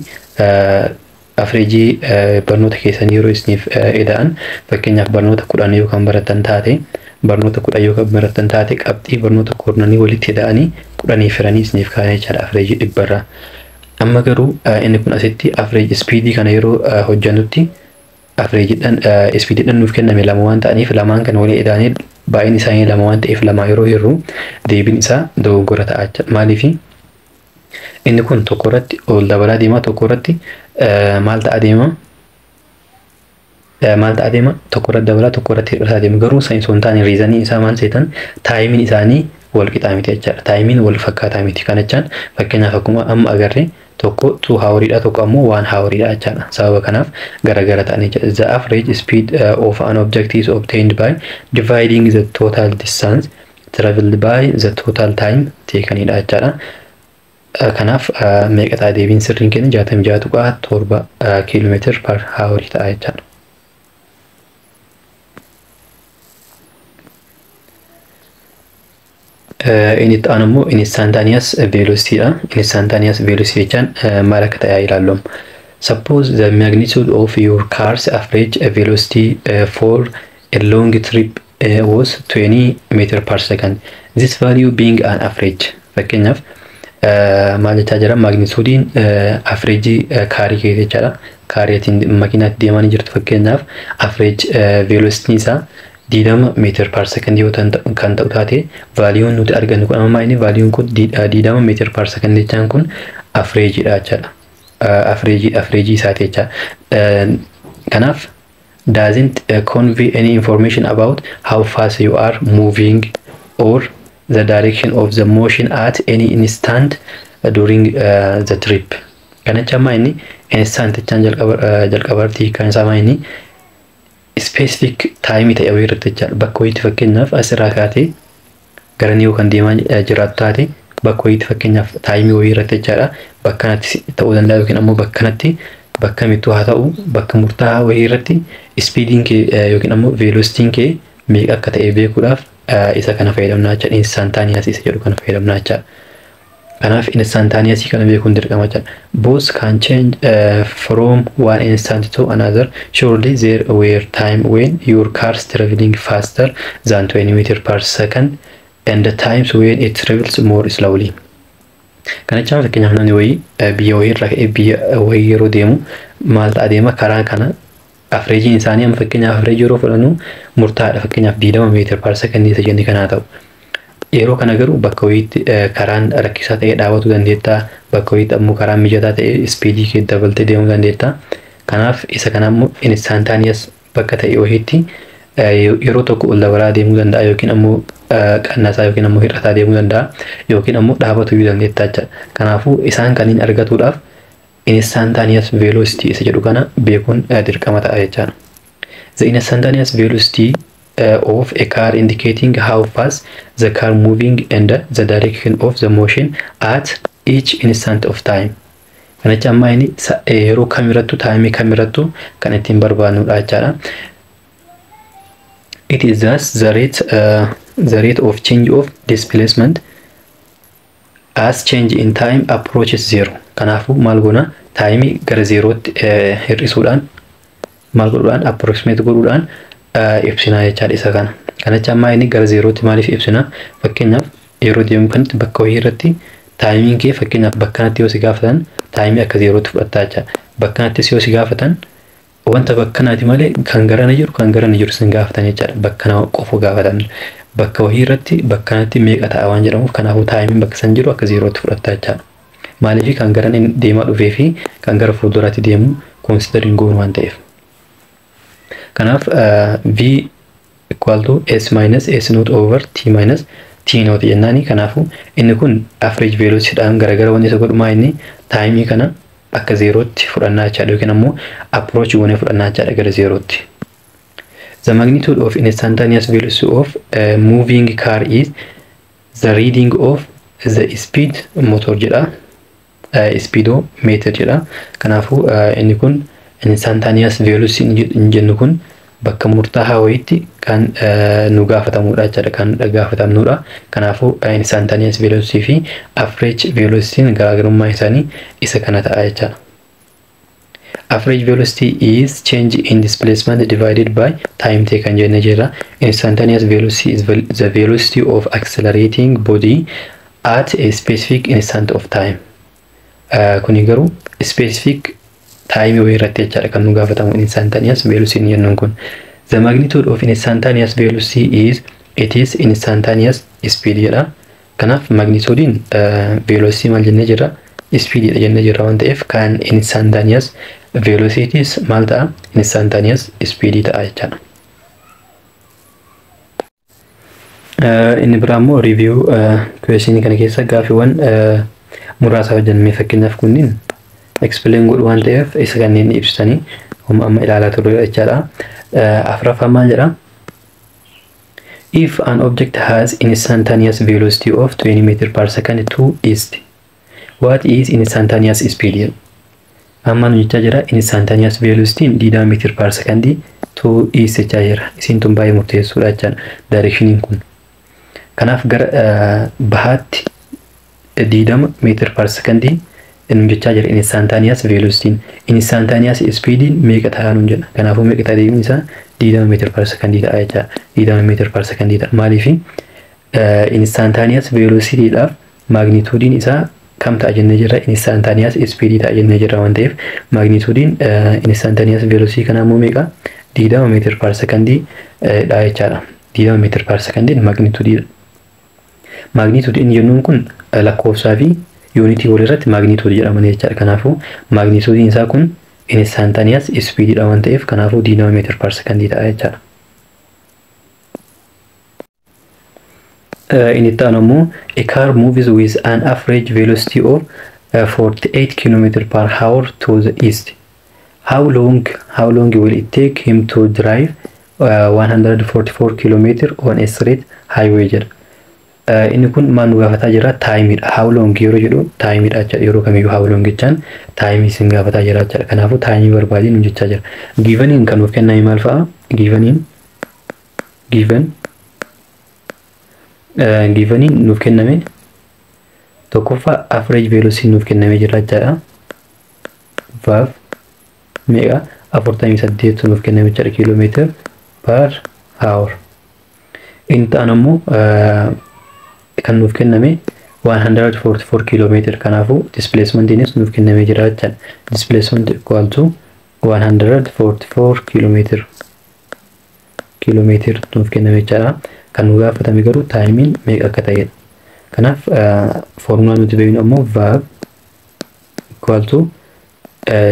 Speaker 1: barnoota keessanii yeroo isiniif ida'an, fakkeenyaaf barnoota 10 yoo kan baratan taate, barnoota 10 yoo kan baratan taate, qabxii barnoota kurnanii walitti hidhanii 10 firanii isiniif kaa'an jechaadha average dhibbarraa. Amma garuu inni kun asitti average speedii kana yeroo hojjannutti averageiidhaan speediidhaan nuuf kenname lama waan ta'aniif, lamaan kan walii ida'anii baay'inni isaanii lama waan ta'eef, lama yeroo hirru deebiin isaa dogoggora ta'a jechuudha. Maaliif? Inni kun tokko irratti ol dabalaa deema, tokko irratti maal ta'a deema? Maal ta'a deema? Tokko irratti dabalaa, tokko irratti hir'isaa deema. Garuu san osoo hin taane, reasonii isaa maal seetan? Timeiin isaanii wal qixaa miti jechaadha. Timeiin wal fakkaataa miti. Kana jechaan fakkeenyaaf akkuma amma agarre tokko 2 houriidha, tokko ammoo 1 houriidha jechaadha. Sababa kanaaf garagara ta'anii jechaadha. The average speed of an object is obtained by dividing the total distance traveled by the total time takenidha jechaadha. Kanaaf meeqa ta'a deebiin sirriin keenya? 66.7 kiiloomeetira per hourii ta'a jechaadha. Inni itti aanu immoo instantaneous velocity dha. Instantaneous velocity jechaan maal akka ta'e ilaallu. Suppose the magnitude of your car's average velocity for a long trip was 20 meter per second. This value being an average. Fakkeenyaaf maal jechaa jira? Magnitudeiin average carii keessa jechaadha. Cariitiin makiinaatti deemaa jirtu, fakkeenyaaf average velocity isaa 20 meter per second yoo kan ta'u taate, valueun nuti argannu kun amma inni valueun kun 20 meter per second jechaan kun averageiidha jechaadha. Average isaati jechaadha. Kanaaf doesn't convey any information about how fast you are moving or the direction of the motion at any instant during the trip. Kana jecha amma inni instant jechaan jalqabartii kan isaa inni specific time ta'e wayii irratti jechaadha. Bakka wayiitti, fakkeenyaaf asirraa kaatee gara niyoo kan deemaa jiraattu taate, bakka wayiitti, fakkeenyaaf timeii wayii irratti jechaadha. Bakka kanatti ta'uu danda'a yookiin ammoo bakka kanatti, bakka kamittuu haa ta'u, bakka murtaa'aa wayii irratti speediin kee yookiin ammoo velocityn kee meeqa akka ta'e beekuudhaaf isa kana fayyadamnaa jechaadha. Instantaneous isa jedhu kana fayyadamnaa jechaadha. Kanaaf instantaneous kana beekuun dirqama jechaadha. Both can change from one instant to another. Surely there were time when your car's traveling faster than 20 meter per second and the times when it travels more slowly. Kana jechaan fakkeenyaaf namni wayii biyya wayii irraa ka'ee biyya wayii yeroo deemu maal ta'a deema? Karaa kana averageiin isaanii amma fakkeenyaaf average yeroo fudhannu murtaa'aadha, fakkeenyaaf 20 meter per second isa jenne kanaa ta'u. Yeroo kana garuu bakka wayiitti karaan rakkisaa ta'e dhaabachuu dandeetta. Bakka wayiitti ammoo karaan mijataa ta'e speedii kee dabaltee deemuu dandeetta. Kanaaf isa kana ammoo instantaneous bakka ta'e wayiitti yeroo tokko ol dabalaa deemuu danda'a yookiin ammoo qannasaa yookiin ammoo hir'ataa deemuu danda'a yookiin ammoo dhaabachuu dandeetta jechaadha. Kanaafuu isaan kanneen argatuudhaaf instantaneous velocity isa jedhu kana beekuun dirqama ta'a jechaadha. The instantaneous velocity of a car indicating how fast the car moving and the direction of the motion at each instant of time. Kana jecha ammaa inni yeroo kamirrattu, timeii kamirrattu kan ittiin barbaadnudha jechaadha. It is thus the rate of change of displacement as change in time approaches zero. Kanaafuu maal goona? Timeii gara zeerootti hir'isuudhaan, maal godhuudhaan, approximate godhuudhaan ibsinaa jechaadha isa kana. Kana jecha ammaa inni gara zeerootti maaliif ibsina? Fakkeenyaaf, yeroo deemu kanatti bakka wayii irratti timeiin kee, fakkeenyaaf, bakka kanatti yoo si gaafatan timeii akka zeerootti fudhattaa jechaadha. Bakka kanattis yoo si gaafatan wanta bakka kanaati malee kan garana jiru sin gaafatan jechaadha. Bakka kana qofa gaafatan. Bakka wayii irratti bakka kanatti meeqa ta'a waan jedhamuuf, kanaafuu timeiin bakka san jiru akka zeerootti fudhattaa jechaadha. Maaliif? Kan gara deemaa dhufee fi kan gara fuulduraatti deemu consider hin goonu waan ta'eef. Kanaaf V equal to S minus S naught over T minus T naught jennaani. Kanaafuu inni kun average velocity dhaan garagara wanti isa godhu maa inni timeii kana akka zeerootti fudhannaa jechaadha, yookiin ammoo approach goonee fudhannaa jechaadha gara zeerootti. The magnitude of instantaneous velocity of a moving car is the reading of the speed motor jedha. Speedometer jedha. Kanaafuu inni kun instantaneous velocity hin jennu kun bakka murtaa'aa wayiitti kan nu gaafatamudha jechaadha, kan gaafatamnudha. Kanaafuu instantaneous velocity fi average velocity garaagarummaa isaanii isa kana ta'a jechaadha. Average velocity is change in displacement divided by time taken jenne jirra. Instantaneous velocity is the velocity of accelerating body at a specific instant of time. Kuni garuu specific time wayii irratti jechaadha kan nu gaafatamu instantaneous velocity jennuun kun. The magnitude of instantaneous velocity is it is instantaneous speed jedha. Kanaaf magnitudein velocity maal jennee jirra? Speedidha jennee jirra waan ta'eef, kan instantaneous velocities maal ta'a? Instantaneous speed ta'a jechaadha. Inni biraa immoo review questionii kana keessa gaaffiiwwan muraasa hojjennee, fakkeenyaaf kunniin explain godhu waan ta'eef isa kanneen ibsanii amma amma ilaalaa turre jechaadha. Afuraffaa maal jedha? If an object has instantaneous velocity of 20 meter per second to east, what is instantaneous speed? Amma nu jechaa jira, instantaneous velocity 20 meter per second to east jechaa jira. Isiin tun baay'ee murteessuudha jechaadha directioniin kun. Kanaaf gara bahaatti 20 meter per second nu jechaa jira instantaneous velocity. Instantaneous speed meeqa ta'a nu jedha. Kanaafuu meeqa ta'a deebiin isaa? 20 meter per second ta'a jechaadha. 20 meter per second ta'a. Maaliif? Instantaneous velocity dhaaf magnitudiin isaa kam ta'a jennee jirra? Instantaneous speed ta'a jennee jirra waan ta'eef, magnitudiin instantaneous velocity kanaa immoo meeqa? 20 meter per second dha jechaadha. 20 meter per second magnitudiidha. Magnitudiin jennuun kun lakkoofsaa fi unitii walirratti magnitude jedhaman jechaadha. Kanaafuu magnitudiin isaa kun instantaneous speed dha waan ta'eef, kanaafuu 20 meter per second ta'a jechaadha. Inni itti aanu immoo a car moves with an average velocity of 48 km per hour to the east. How long will it take him to drive 144 km on a straight highway jedha. Inni kun maal nu gaafataa jira? Timeiidha. How long yeroo jedhu timeiidha jechaadha. Yeroo kamiyyuu how long jechaan timeii isin gaafataa jira jechaadha. Kanaafuu timeii barbaadii nu jechaa jira. Giveniin kan nuuf kenname maal fa'a? Giveniin giveniin nuuf kenname tokkoffaa average velocity nuuf kennamee jira jechaadha. Vaaf meeqa? 48 nuuf kenname jechaadha kiiloomeetira per hour. Inni ta'an ammoo kan nuuf kenname 144 kiiloomeetira, kanaafuu displacementiinis nuuf kennamee jira jechaadha. Displacement equal to 144 kiiloomeetira nuuf kenname jechaadha. Kan nu gaafatame garuu timeiin meeqa akka ta'edha. Kanaaf foormulaan nuti beeknu ammoo vav equal to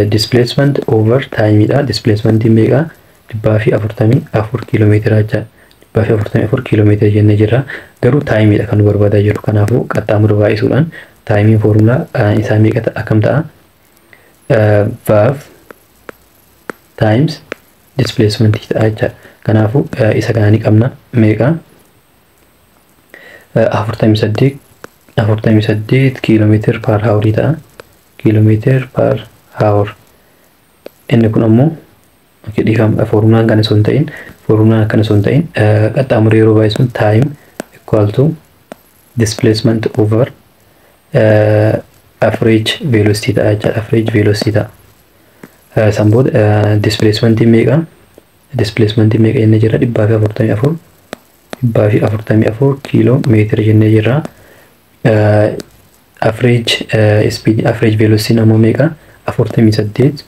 Speaker 1: displacement over timeidha. Displacementiin meeqa? 144 kiiloomeetira jechaadha. 144 kiiloomeetira jennee jirra. Garuu timeiidha kan nu barbaadaa jiru. Kanaafuu qaxxaamura baay'isuudhaan timeiin foormulaa isaa meeqa akkam ta'a? Vav times displacement ta'a jechaadha. Kanaafuu isa kana ni qabna. Meeqa? 48, 48 kiiloometer per hourii ta'a. Kiiloometer per hour. Inni kun ammoo, dhiifama, foormulaan kana osoo hin ta'in, foormulaan akkana osoo hin ta'in, qaxxaamura yeroo baay'isuun time equal to displacement over average velocity ta'a jechaadha. Average velocity ta'a. San booda displacementii meeqa? Displacementii meeqa jennee jirra? 144, 144 kiiloo meetira jennee jirra. Average speed, average velocity ammoo meeqa? 48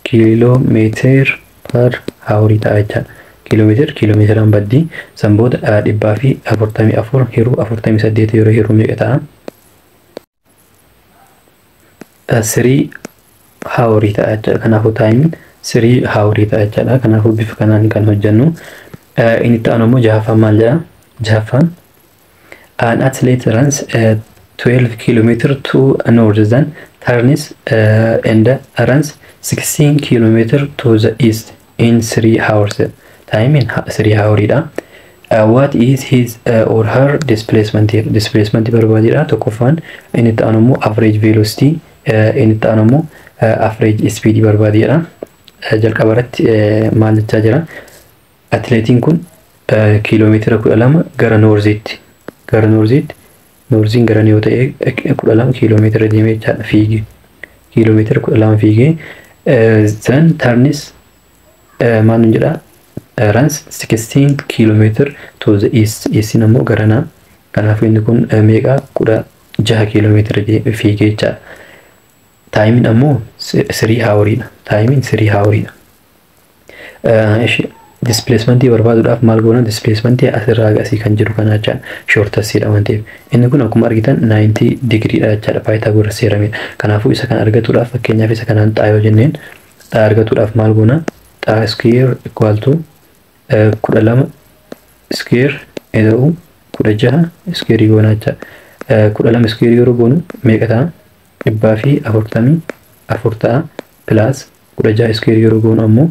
Speaker 1: kiiloo meter per hourii ta'a jechaadha. Kiiloomeetira kiiloomeetiraan baddii. San booda 144 hiruu 48 yeroo hiruu meeqa ta'a? 3 hourii ta'a jechaadha. Kanaafuu timeiin 3 hourii ta'a jechaadha. Kanaafuu bifa kanaan kan hojjennu. Inni itti aanu immoo jahaffaan maal jedha? Jahaffaan, an athlete runs 12 kilometer to north, then turns and runs 16 kilometer to the east in 3 hours. Time in 3 hour dha. What is his or her displacement here? Displacement barbaadidha tokkoffaan. Inni itti aanu immoo average velocity, inni itti aanu immoo average speed barbaadidha. Jalqaba irratti maal jechaa jira? Atileetiin kun kiiloomeetira 12 gara northiitti, gara northiitti, northiin gara yoo ta'e, 12 kiiloomeetira deemee jechaadha, fiigee kiiloomeetira 12 fiigee, then turns, maal nun jedha, runs 16 kiiloomeetira to the east. Eastiin ammoo garanaa. Kanaafuu inni kun meeqa? 16 kiiloomeetira fiigee jechaadha. Timeiin ammoo 3 houriidha. Timeiin 3 houriidha. Displacementii barbaaduudhaaf maal goona? Displacementii asirraa asii kan jiru kana jechaadha. Shortestiidha waan ta'eef. Inni kun akkuma argitan 90 digriidha jechaadha. Pythagoras theoremidha. Kanaafuu isa kana argatuudhaaf, fakkeenyaaf isa kanaan xaa yoo jenneen, xaa argatuudhaaf maal goona? Xaa square equal to 12 square ida'uu 16 square goona jechaadha. 12 square yeroo goonu meeqa ta'a? 144 ta'a. Plus 16 square yeroo goonu ammoo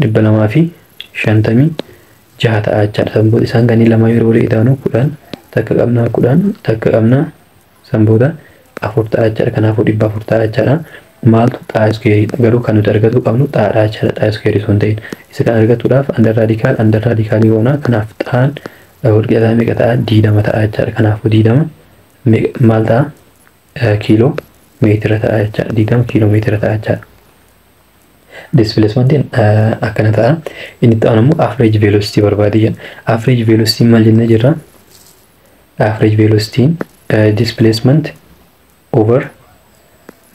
Speaker 1: 256 ta'a jechaadha. San booda isaan kanneen lama yeroo walii ida'anu, 10 takka qabnaa, 10 takka qabnaa, san booda afur ta'a jechaadha. Kanaafuu 400 ta'a jechaadha. Maaltu? Xaa squareiidha. Garuu kan nuti argachuu qabnu xaadha jechaadha. Xaa squareii osoo hin ta'in. Isa kan argachuudhaaf under radical under radicalii goona. Kanaaf xaan walqixxaa meeqa ta'a? 20 ta'a jechaadha. Kanaafuu 20 maal ta'a? Kiiloo meetira ta'a jechaadha. 20 kiiloo meetira ta'a jechaadha. Displacementiin akkana ta'a. Inni itti aanu immoo average velocity barbaade jenna. Average velocity maal jennee jirra? Average velocity displacement over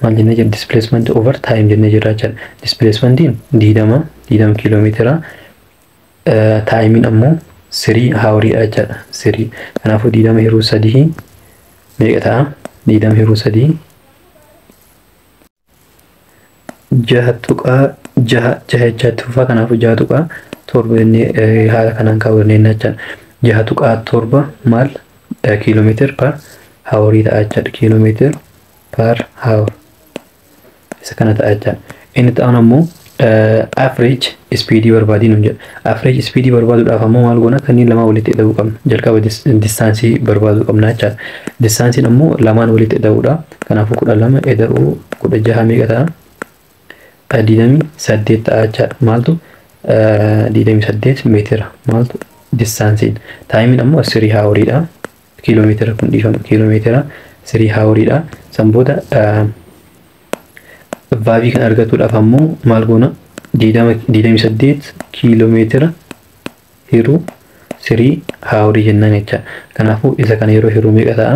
Speaker 1: maal jennee jirra? Displacement over time jennee jirra jechaadha. Displacementiin 20, 20 kiiloomeetira, timeiin ammoo 3 houriidha jechaadha. 3. Kanaafuu 20 hiruu 3 meeqa ta'a? 20 hiruu 3 6.66 jechaatti fufaa. Kanaafuu 6.7 jennee haala kanaan kaa'uu dandeenya jechaadha. 6.7 maal kiiloomeetira per hourii ta'a jechaadha. Kiiloomeetira per hour isa kana ta'a jechaadha. Inni itti aanu ammoo average speedii barbaadii nuun jedha. Average speedii barbaaduudhaaf ammoo maal goona? Kanneen lamaan walitti hidhamuu qabna. Jalqaba distanceii barbaaduu qabna jechaadha. Distanceiin ammoo lamaan walitti hidhamuudha. Kanaafuu 12 ida'uu 16 meeqa ta'a? 28 ta'a jechaadha. Maaltu? 28 meetira. Maaltu? Distanceiin. Timeiin ammoo 3 houriidha. Kiiloomeetira kun, dhiifama, kiiloomeetira 3 houriidha. San booda vaabii kan argatuudhaaf ammoo maal goona? 28 kiiloomeetira hiruu 3 hourii jennaan jechaadha. Kanaafuu isa kana yeroo hiruu meeqa ta'a?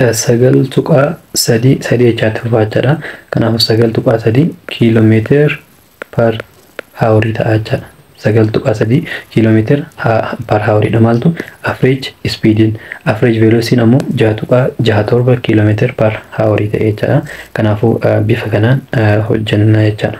Speaker 1: 9.33 jechaatti fufaa jechaadha. Kanaafuu 9.3 kiiloomeetira per hourii ta'a jechaadha. 9.3 kiiloomeetira per houriidha. Maaltu? Average speediin. Average velocityn ammoo 6.67 kiiloomeetira per hourii ta'e jechaadha. Kanaafuu bifa kanaan hojjenna jechaadha.